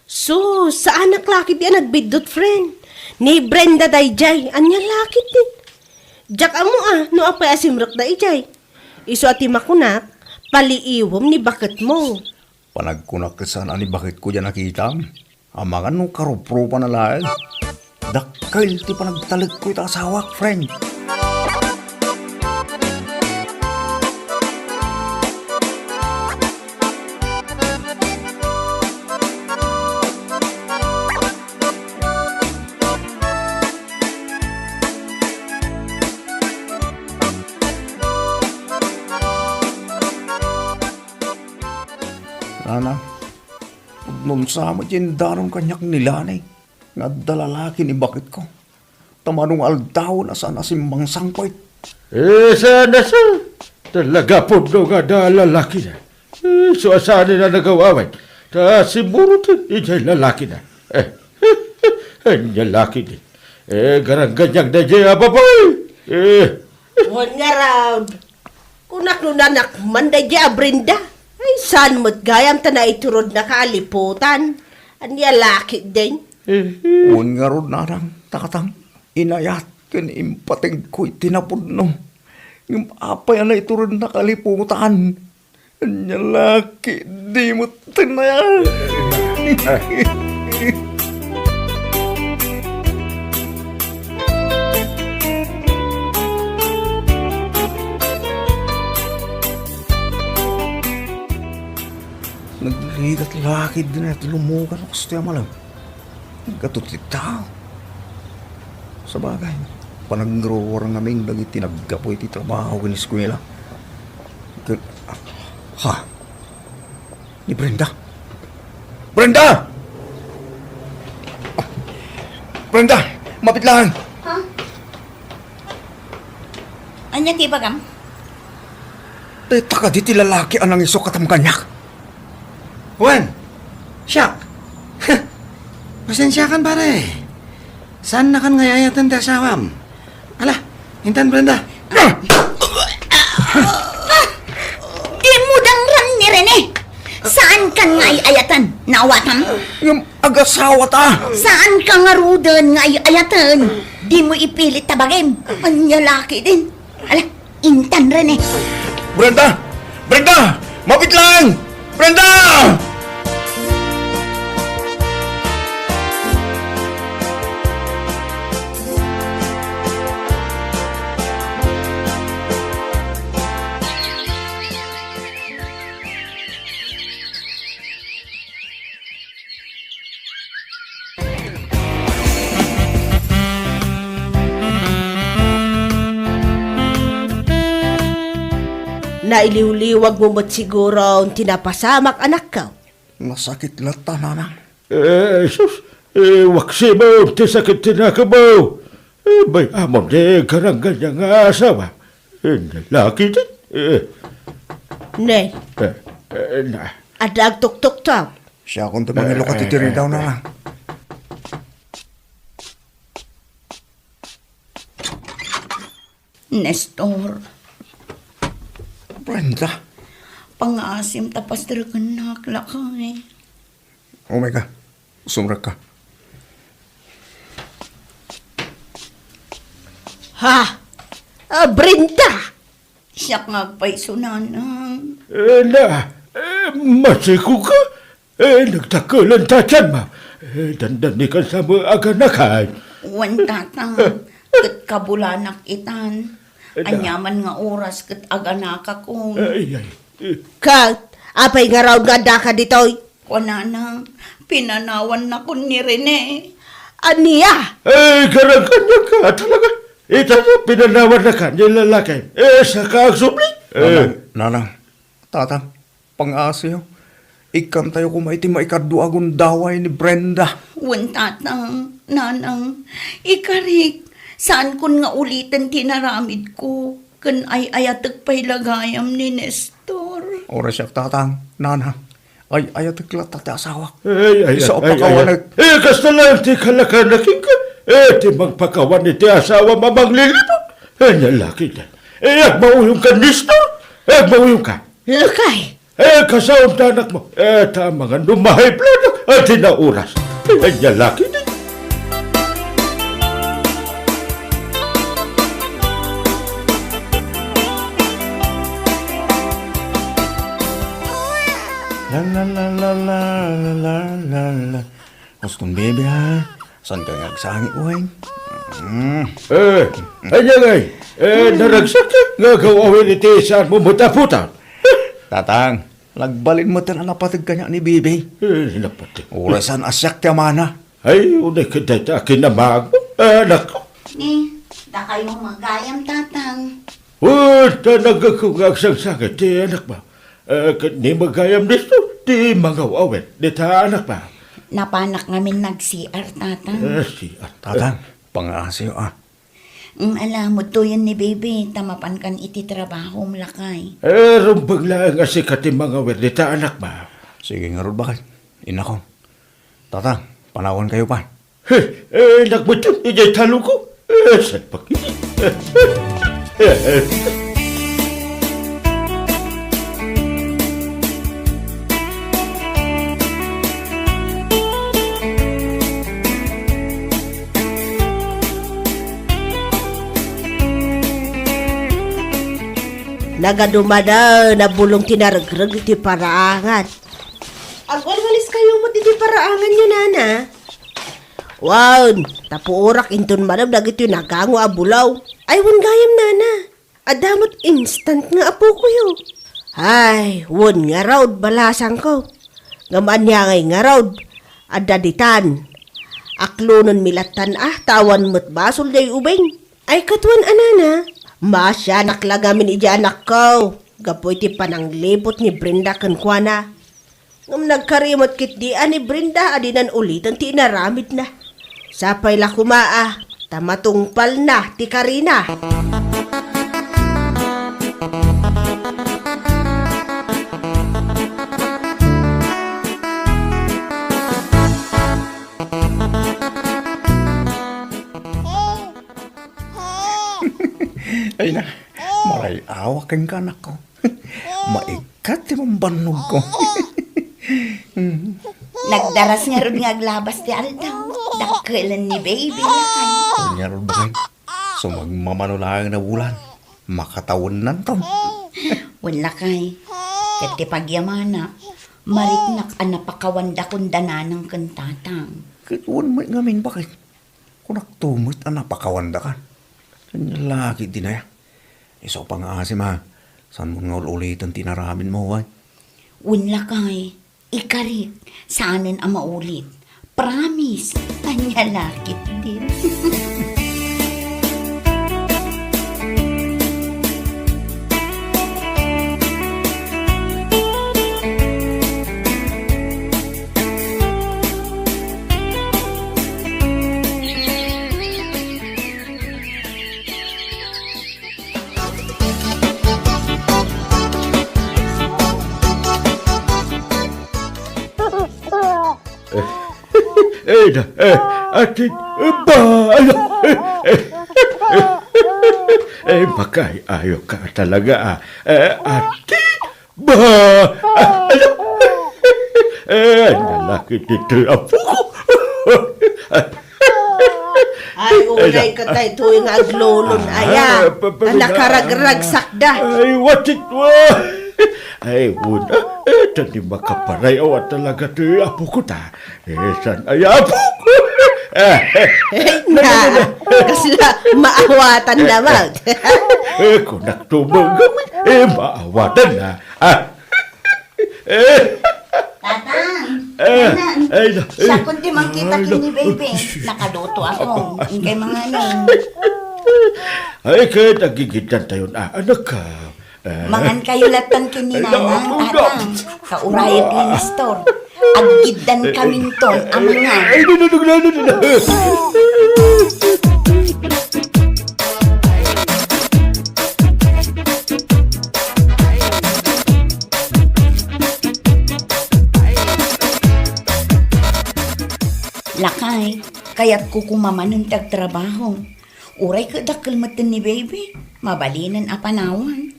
Sus, saanak la ketdi a nagbiddut, friend. Ni Brenda daydiay, ania la ketdi? Diak ammo a no apay a simrekda idiay. Isu a ti makunak, paliiwem ni baketmo. Panagkunak ket saan a ni baketko diay nakitam. Amangan no karuprupana laeng. Dakkel ti panagtalekko iti asawak, friend. Nana, pudno sa met ti indanon kaniak ni Lani. nga adda lalaki ni baketko. Ta mano nga aldaw na saan a simmangsangpet. Eh, saan a sa? Talaga pudno nga adda lalaki na. Eh, so, saan a nagaw-awan? Ta simmurot idiay lalaki na. Eh, ania laki di. Eh, garangganiang daydiay a babai. Eh. Wen ngarud, kunak no nanak man daydiay a Brenda. Ay, saan met gayam ta naiturodnaka a liputan? Ania laki din? Eh. Wen ngarud, nanang, tatang, inayat ken impategko iti napudno. Ngem apay a naiturodnaka a liputan? Ania laki di met tinaya. Nagligat laki din ti lumugan a kastoy a malem. Gatot ti tao. Sabagay, panagruruar ngamin dagiti naggapu iti trabaho ken eskuela. Ke-, ha? Ni Brenda? Brenda! Brenda! Mapit lang! Ha? Ania ti ibagam? Dayta kadi ti lalaki a nangisok a tam kaniak? Wen, siak. Pasensiakan, pare. Saannakan nga ay-ayaten ti asawam? Ala, intan, Brenda. Dimo dangran ni Rene. Saankan nga ay-ayaten, naawatam? Ngem agasawata. Saanka ngaruden nga ay-ayaten. Dimo ipilit ta bagim. Ania laki din. Ala, intan, Rene. Brenda! Brenda! Mapit lang! Brenda! Nailiwliwagmo met siguro ti napasamak, anakko. Nasakit latta, nanang. Eh, sus, eh, waksimo ti sakit ti nakemmo. Eh, bay-amon ti garangganiang nga asawa. Eh, lalaki din. Eh. Ne. Eh, eh, na. Adda agtuktuktok. Siakon ti mangilukat iti ridaw, nanang. Nestor. Brenda. Pangaasim ta pasterkennak, lakay. Omega, sumrekka. Ha? Ah, Brenda! Siak nga agpayso, nanang. Eh, na, eh, masiko ka? Eh, nagdakkel ti tianmo. Eh, dandani ka sa mo aganakan. Wen, tatang, ket kabulanak itan. Eh, na. Aniaman nga oras ket aganakakon. Eh, ay, ay, eh. Ket, apay ngarud nga addaka ditoy? Kuanana, pinanawannakon ni Rene. Ania? Eh, garangganiaka, talaga. Ita, pinanawannaka ni lalaki. Eh, saka agsubli. Eh. Nanang, nanang, tatang, pangngaasim, ikkantayo koma iti maikadua a gundaway ni Brenda. Wen, tatang, nanang, ikarik, saankon nga uliten ti inaramidko, ken ay-ayatek pay la gayam ni Nestor. Uray siak, tatang, nanang, ay-ayatek latta ti asawak. Ay, ay, isu a pakawanek. Ay, kasta lang ti kalakanak kenka. Eh, ti mangpakawan iti asawam a manglilibot. Eh, lalaki na. Eh, agmauyongka, Nestor. Eh, agmauyongka. Lakay. Eh, kasaom ta, anakmo. Eh, ta mangan no ma-high blood. Eh, di na oras. Eh, lalaki na. La, la, la, la. Huston, baby, ha? Saanka nga agsangit, uy? Mm. Eh, ania ngay? Eh, naragsak nga agaw-awen iti saanmo met a putar. Tatang, nagbalin met a napateg kaniak ni Bibi. Eh, napateg. Uray saan a siak ti amana. Ay, uray ket dayta a kinamagmo, anakko. Ni, dakayo met gayam, tatang. Wen, ta naggapu nga agsangsangit ti anakmo. Eh, ket ni met gayam, Nestor, ti mangaw-awen dita anakmo. Napanak ngamin nag-C R, Tatang. Eh, C R. Tatang, pangaasiyo, ah. Mm, ala, mudtoyen ni Baby, ta mapankan iti trabahom, lakay. Eh, rumbeng laeng a sika ti mangawir dita, anakko. Sige ngarud, baket. Inakon. Tatang, panawankayo pay. He, eh, nagmetem idiay talongko. Eh, salpag. Nagadumaden a bulong ti naregreg iti paraangan. Agwalwaliskayo met iti paraanganyo, nana. Wen, ta puorak inton madam dagitoy nagango a bulaw. Ay, wen gayam, nana. Adda met instant nga apokoyo. Ay, wen ngarud, balasangko. Ngem ania ngay ngarud? Adda ditan. Aklonenmi lattan, ah, ta awan met basol diay ubing. Ay, ket wen a, nana, maasianak la ngamin idiay anakko gapu iti panangliput ni Brenda kenkuana. Ngem nagkari met ketdi a ni Brenda a dinan uliten ti inaramidna. Sapay la koma a ta matungpalna ti karina. Ay na, maray-awak kenka, anakko. Maikkat ti bambannogko. Nagdaras ngarud nga aglabas ti aldaw. Dakkelen ni Baby, lakay. Ngarud, baket. Sumagmamano laeng a bulan. Makatawennanton. Wen, lakay. Ket ti pagyamana, mariknak a napakawandakon da nanang ken tatang. Ket wen met ngamin, baket. Kunakto met a napakawandakan. Ania la ketdin aya? Isu a pangngaasim a, saanmon nga ul-uliten ti inaramidmo, way? Wen, lakay, ikarik, saanen a maulit. Promise, ania la ketdin. Eh, eh, na, eh, atin, eh, ba, ala, eh, eh, eh, eh, makay-ayo ka talaga, ah. Eh, atin, ba, ala, eh, ania la ketdin ti apok. Ay, unay ka tayo, tuwi nga aglulon, aya. Ah, pa-, pa-, a nakaragragsakda. Ay, what it was? Ay, una, eh, ta di makaparay, awa talaga ti apok ta. Eh, saan aya apok? Eh, na, kasla maawatan na, Mount. Eh, kunak tumang gamit, eh, maawatan na. Ah, eh. Tatang, eh, Nanang, ay, na, eh, siakon ti mangkita ken ni Baby. Nakaluto ako. Inkay manganen. Ay, ket agigitan tayon, ah, anak ka. Eh. Mangan kayo lattan ken ni Nanang, Tatang. Kaurayek ni Nestor. Aggiddan kaminton a mangan. Ay, no, no, no, no, no, no. Lakay, kayatko koma manen ti agtrabaho. Uray ket dakkel metten ni Baby, mabalinen a panawan.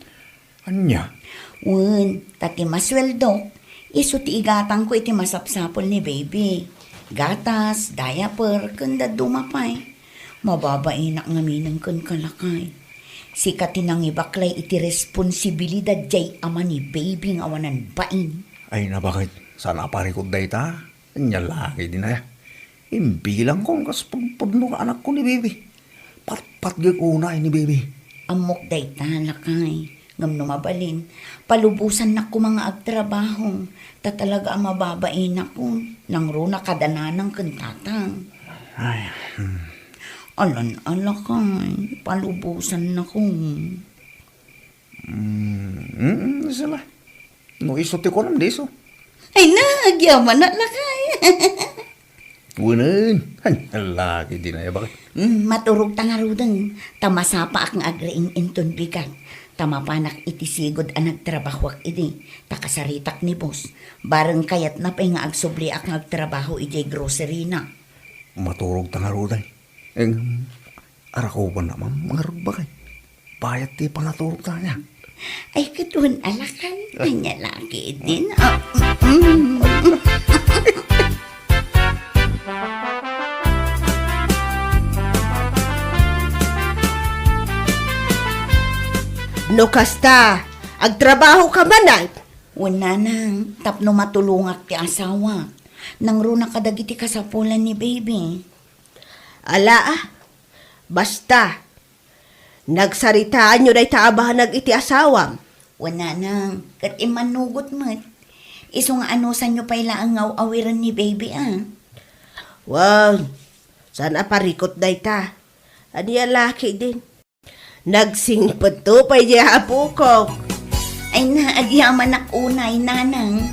Ania? Wen, ta ti masueldok, isu ti igatangko iti masapsapul ni Baby. Gatas, diaper, ken dadduma pay. Mababainak ngaminen kenka, lakay. Sika ti nangibaklay iti responsibilidad diay ama ni Baby nga awanan bain. Ay, nabaket, saan a parikut dayta? Ania la ketdin aya? Imbilangko kas pudpudno nga anakko ni Baby. Patpatgek unay ni Baby. Ammok dayta, lakay. Ngem no mabalin, palubosannak koma nga agtrabaho. Ta talaga a mababainakon. Nangruna kada nanang ken tatang. Ay, hmm. Alan, alakay. Palubosannakon. Mm, mm, sala. No isu ti kunam, di isu. Ay, nagyamanak, lakay. Wen, ania laki dayta, bakay? Mm, maturogta ngaruden, ta masapaak nga agriing inton bigat, ta mapanak iti sigud a nagtrabahoak idi, ta kasaritak ni boss. Bareng kayatna pay nga agsubliak nga agtrabaho idiay grocery na. Maturogta ngaruden. Em, arakubanna, ma'am, ngarud, bakay? Bayat ti panaturogta ania. Ay, ket wen alakan. Ania laki din. Ah, mm. No kasta, agtrabahoka man, ay? Wen, nanang, tapno matulongak ti asawa. Nangruna kadagiti kasapulan ni baby. Ala, ah. Basta, nagsaritaanyo dayta a banag iti asawam. Wen, nanang, ket immanugot met. Isu nga anusanyo pay laeng nga aw-awiren ni baby, a. Wen, saan a parikut dayta. Ania laki din. Nagsingpetto pay diay apokok. Ay na, agyamanak unay, nanang.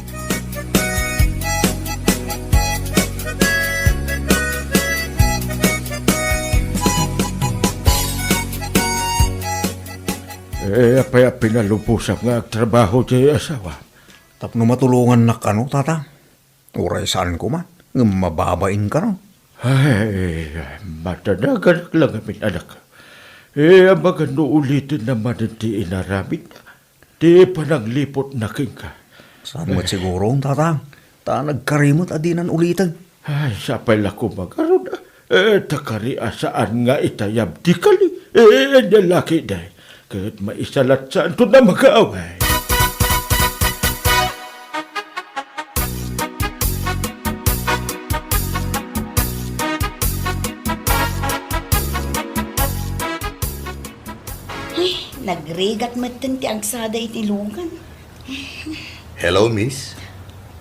Eh, apay a pinalubosam nga agtrabaho diay asawa? Tapno matulongannak kano, tata? Uray saan koma, ngem mababain kano. Ay, madanaganak la ngamin, anak. Eh, amangan no ulitenna manen ti inaramidna, ti panangliputna kenka. Saan met siguro, tatang, ta nagkari met a dinan uliten. Ay, sapay la koma ngarud, eh, ta kari a saan nga itayab ti kali. Eh, ania laki day. Ket maisalatsaanton a makaaway. Ay, nagrigat metten ti agsada iti lugan. Hello, miss.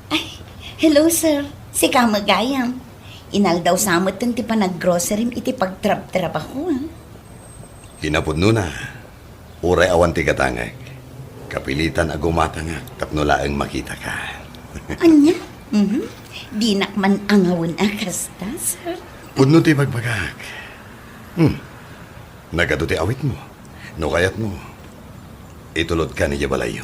Ay, hello, sir. Sika met gayam. Inaldaw sa metten ti panaggrocerim iti pagtrabtrabaho, a. Kinapudnona, uray awan ti gatangek, kapilitan a gumatangak tapno laeng makitaka. Ania? Mhm. Dinak man angawen a kasta, sir. Pudno ti ibagbagak. Hmm. Nagadu ti awitmo. No kayatmo, itulodkan idiay balayyo.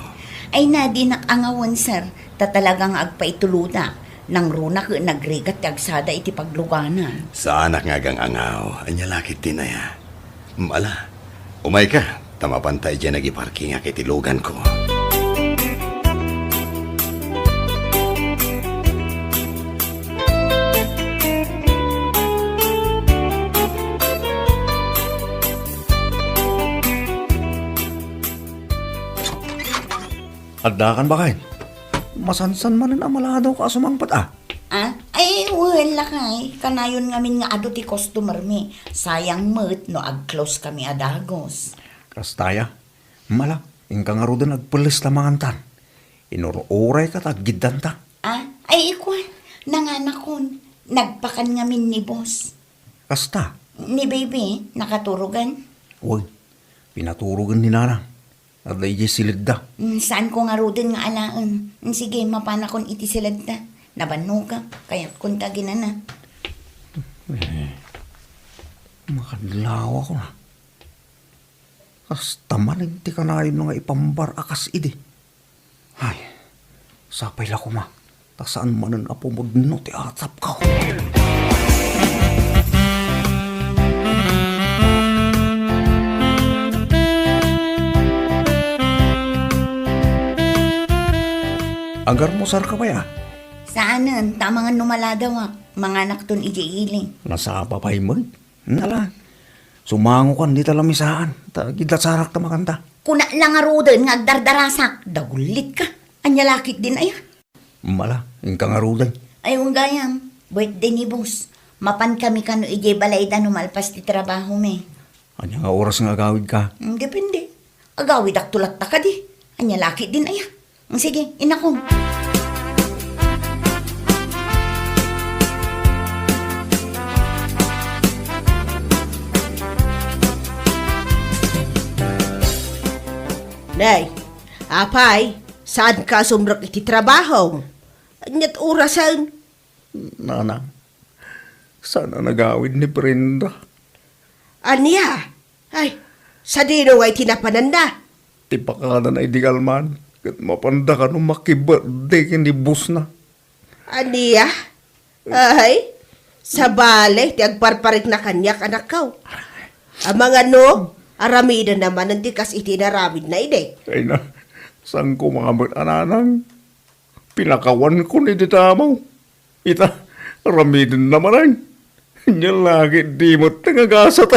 Ay na, dinak angawen, sir. Ta talaga nga agpaituloda. Nangruna ket nagrigat ti agsada iti pagluganan. Saanak nga agang-angaw. Ania la ketdin aya? Mm, ala, umayka, ta mapanta idiay nagiparkingak iti luganko. Addakan, baken. Masansan manen a maladawka a sumangpet, a. Ah? Ay, wen, lakay. Kanayon ngamin nga adu ti customer mi. Sayang met no ag-close kami a dagus. Kasta aya. Mala, inka ngaruden agpelles ta mangantan. Inur-urayka ta aggiddanta. Ah? Ay, ikua, nanganakon. Nagpakan ngamin ni boss. Kasta? Ni baby, nakaturogan? Wen, pinaturogan ni nanang. Adda idiay siledda. Mm, saanko ngaruden nga alaen. Mm, sige, mapanakon iti siledda. Nabannogak, kayatkon ta aginana. Eh, makadlawakon a. Kasta manen ti kanayon nga ipambar a kas idi. Ay, sapay la koma. Ta saan manen a pumudno ti atapko. Agarmusarka pay a? Saanen, ta amangan no maladawak. Manganakton idiay ili. Nasapa pay met. Nala, sumangokan dita lamisaan. Ta agiddasarak ta makanta. Kuna la ngaruden nga agdardarasak. Dagulitka. Ania la ketdin aya? Mala, inka ngaruden. Ay, wen gayam, birthday ni boss. Mapan kami kano idiay balayda no malpas ti trabaho mi. Ania nga oras nga agawidka? Mm, depende. Agawidakto latta kadi. Ania la ketdin aya? Mm, sige, inakon. Nay, apay, saanka a sumrek iti trabaho? Ania't orasen? Nanang, Saan a nagawid ni Brenda? Ania? Ay, sadino nga iti napananda? Ti pakadana idi kalman, ket mapanda kano makibirthday ken ni boss na. Ania? Ay, sabali ti agparparikna kaniak, anakko. Amangan no, aramiden na manen ti kas iti inaramidna idi. Ay na, saan ko nga met a nanang? Pinakawanko ni dita amo. Ita, ramiden na manen. Nya lagi di met nga gasat.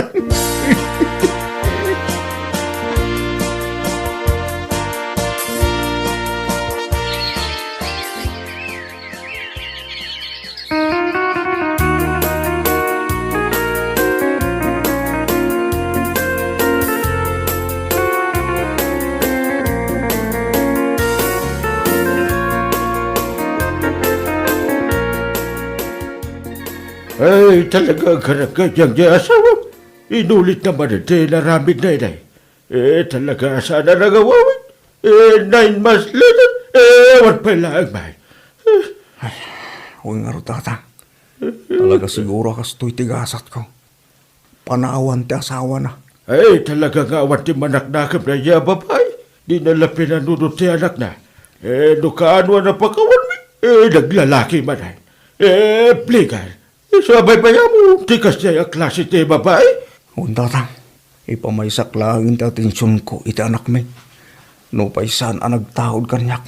Ay, talaga, karagayang di asawa. Inulit naman iti naramid na inay. Eh, talaga, sana nangawawid. Eh, nine months later, eh, awan pay laeng, bay. Eh. Ay, wen ngarud, Tatang. Talaga siguro a kastoy ti gasatko. Panawan ti asawana. Ay, talaga nga awan ti manaknakemna ya babai. Di na la pinanunot ti anakna. Eh, no kaano a napakawanmi, eh, naglalaki manen. Eh, plegal. Isu a baybayam ti kasdiay a klase ti babai? Wen, Tatang, ipamaysak laeng ti atensionko iti anakmi. Nupay saan a nagtaud kaniak,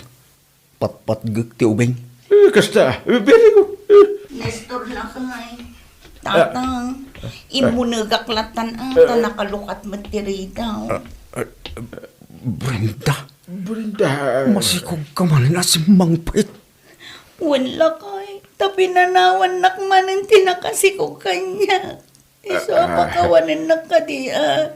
patpatgek ti ubing. Eh, kasta, very good. Eh. Nestor lakay. Tatang, immunegak latan, ah, ta nakalukat met ti rigaw. Ah, ah, Brenda. Brenda. Masikog ka manen a simmangpet. Wen lakay, ta pinanawannak manen ti nakasikog kaniak. Isu a pakawanennak kadi a,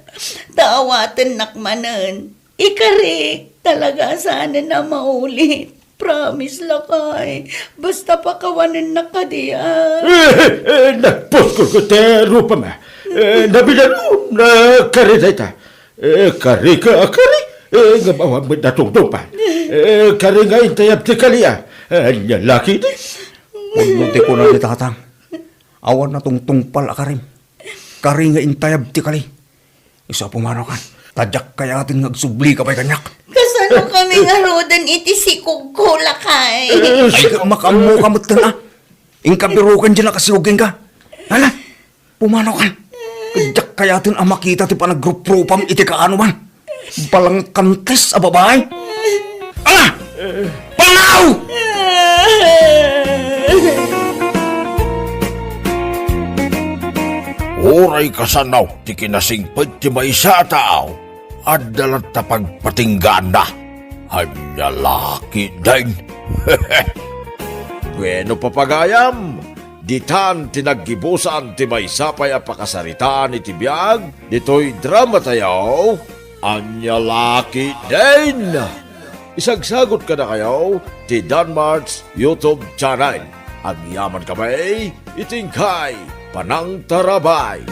ta awatennak manen. Ikarik, talaga a saanen a maulit. Promise lakay, basta pakawanennak kadi a. Eh, eh, eh, nagpuskol ko ti rupam, ah. Eh, nabilan, oh, nakari dayta. Eh, kari ka, ah, kari. Eh, ngem awan met natungtungpal. Eh, kari nga intayab ti kali, ah. Eh, ania laki di? Pudno ti kuna ni Tatang. Awan natungtungpal a karim. Kari nga intayab ti kali. Isu a pumanaw kan. Ta diak kayaten nga agsublika pay kaniak. Kasano kami ngaruden iti sikogko, lakay? Eh, ay, makaammoka metten, ah. Inka biroken diay nakasikog kenka. Hala, pumanaw kan. Ket diak kayaten a makita ti panagruprupam iti kaanoman. Balangkantes a babai. Ala! Panaw! Uray kasano ti kinasingpet ti maysa a tao, adda latta pagpatinggaanna. Ania laki den? Bueno, papagayam, ditan ti naggibusan ti maysa pay a pakasaritaan iti biag ditoy dramatayo, Ania Laki Den! Isagsagut kadakayo ti Danmart's YouTube channel. Agyaman kami iti inkay panangtarabay.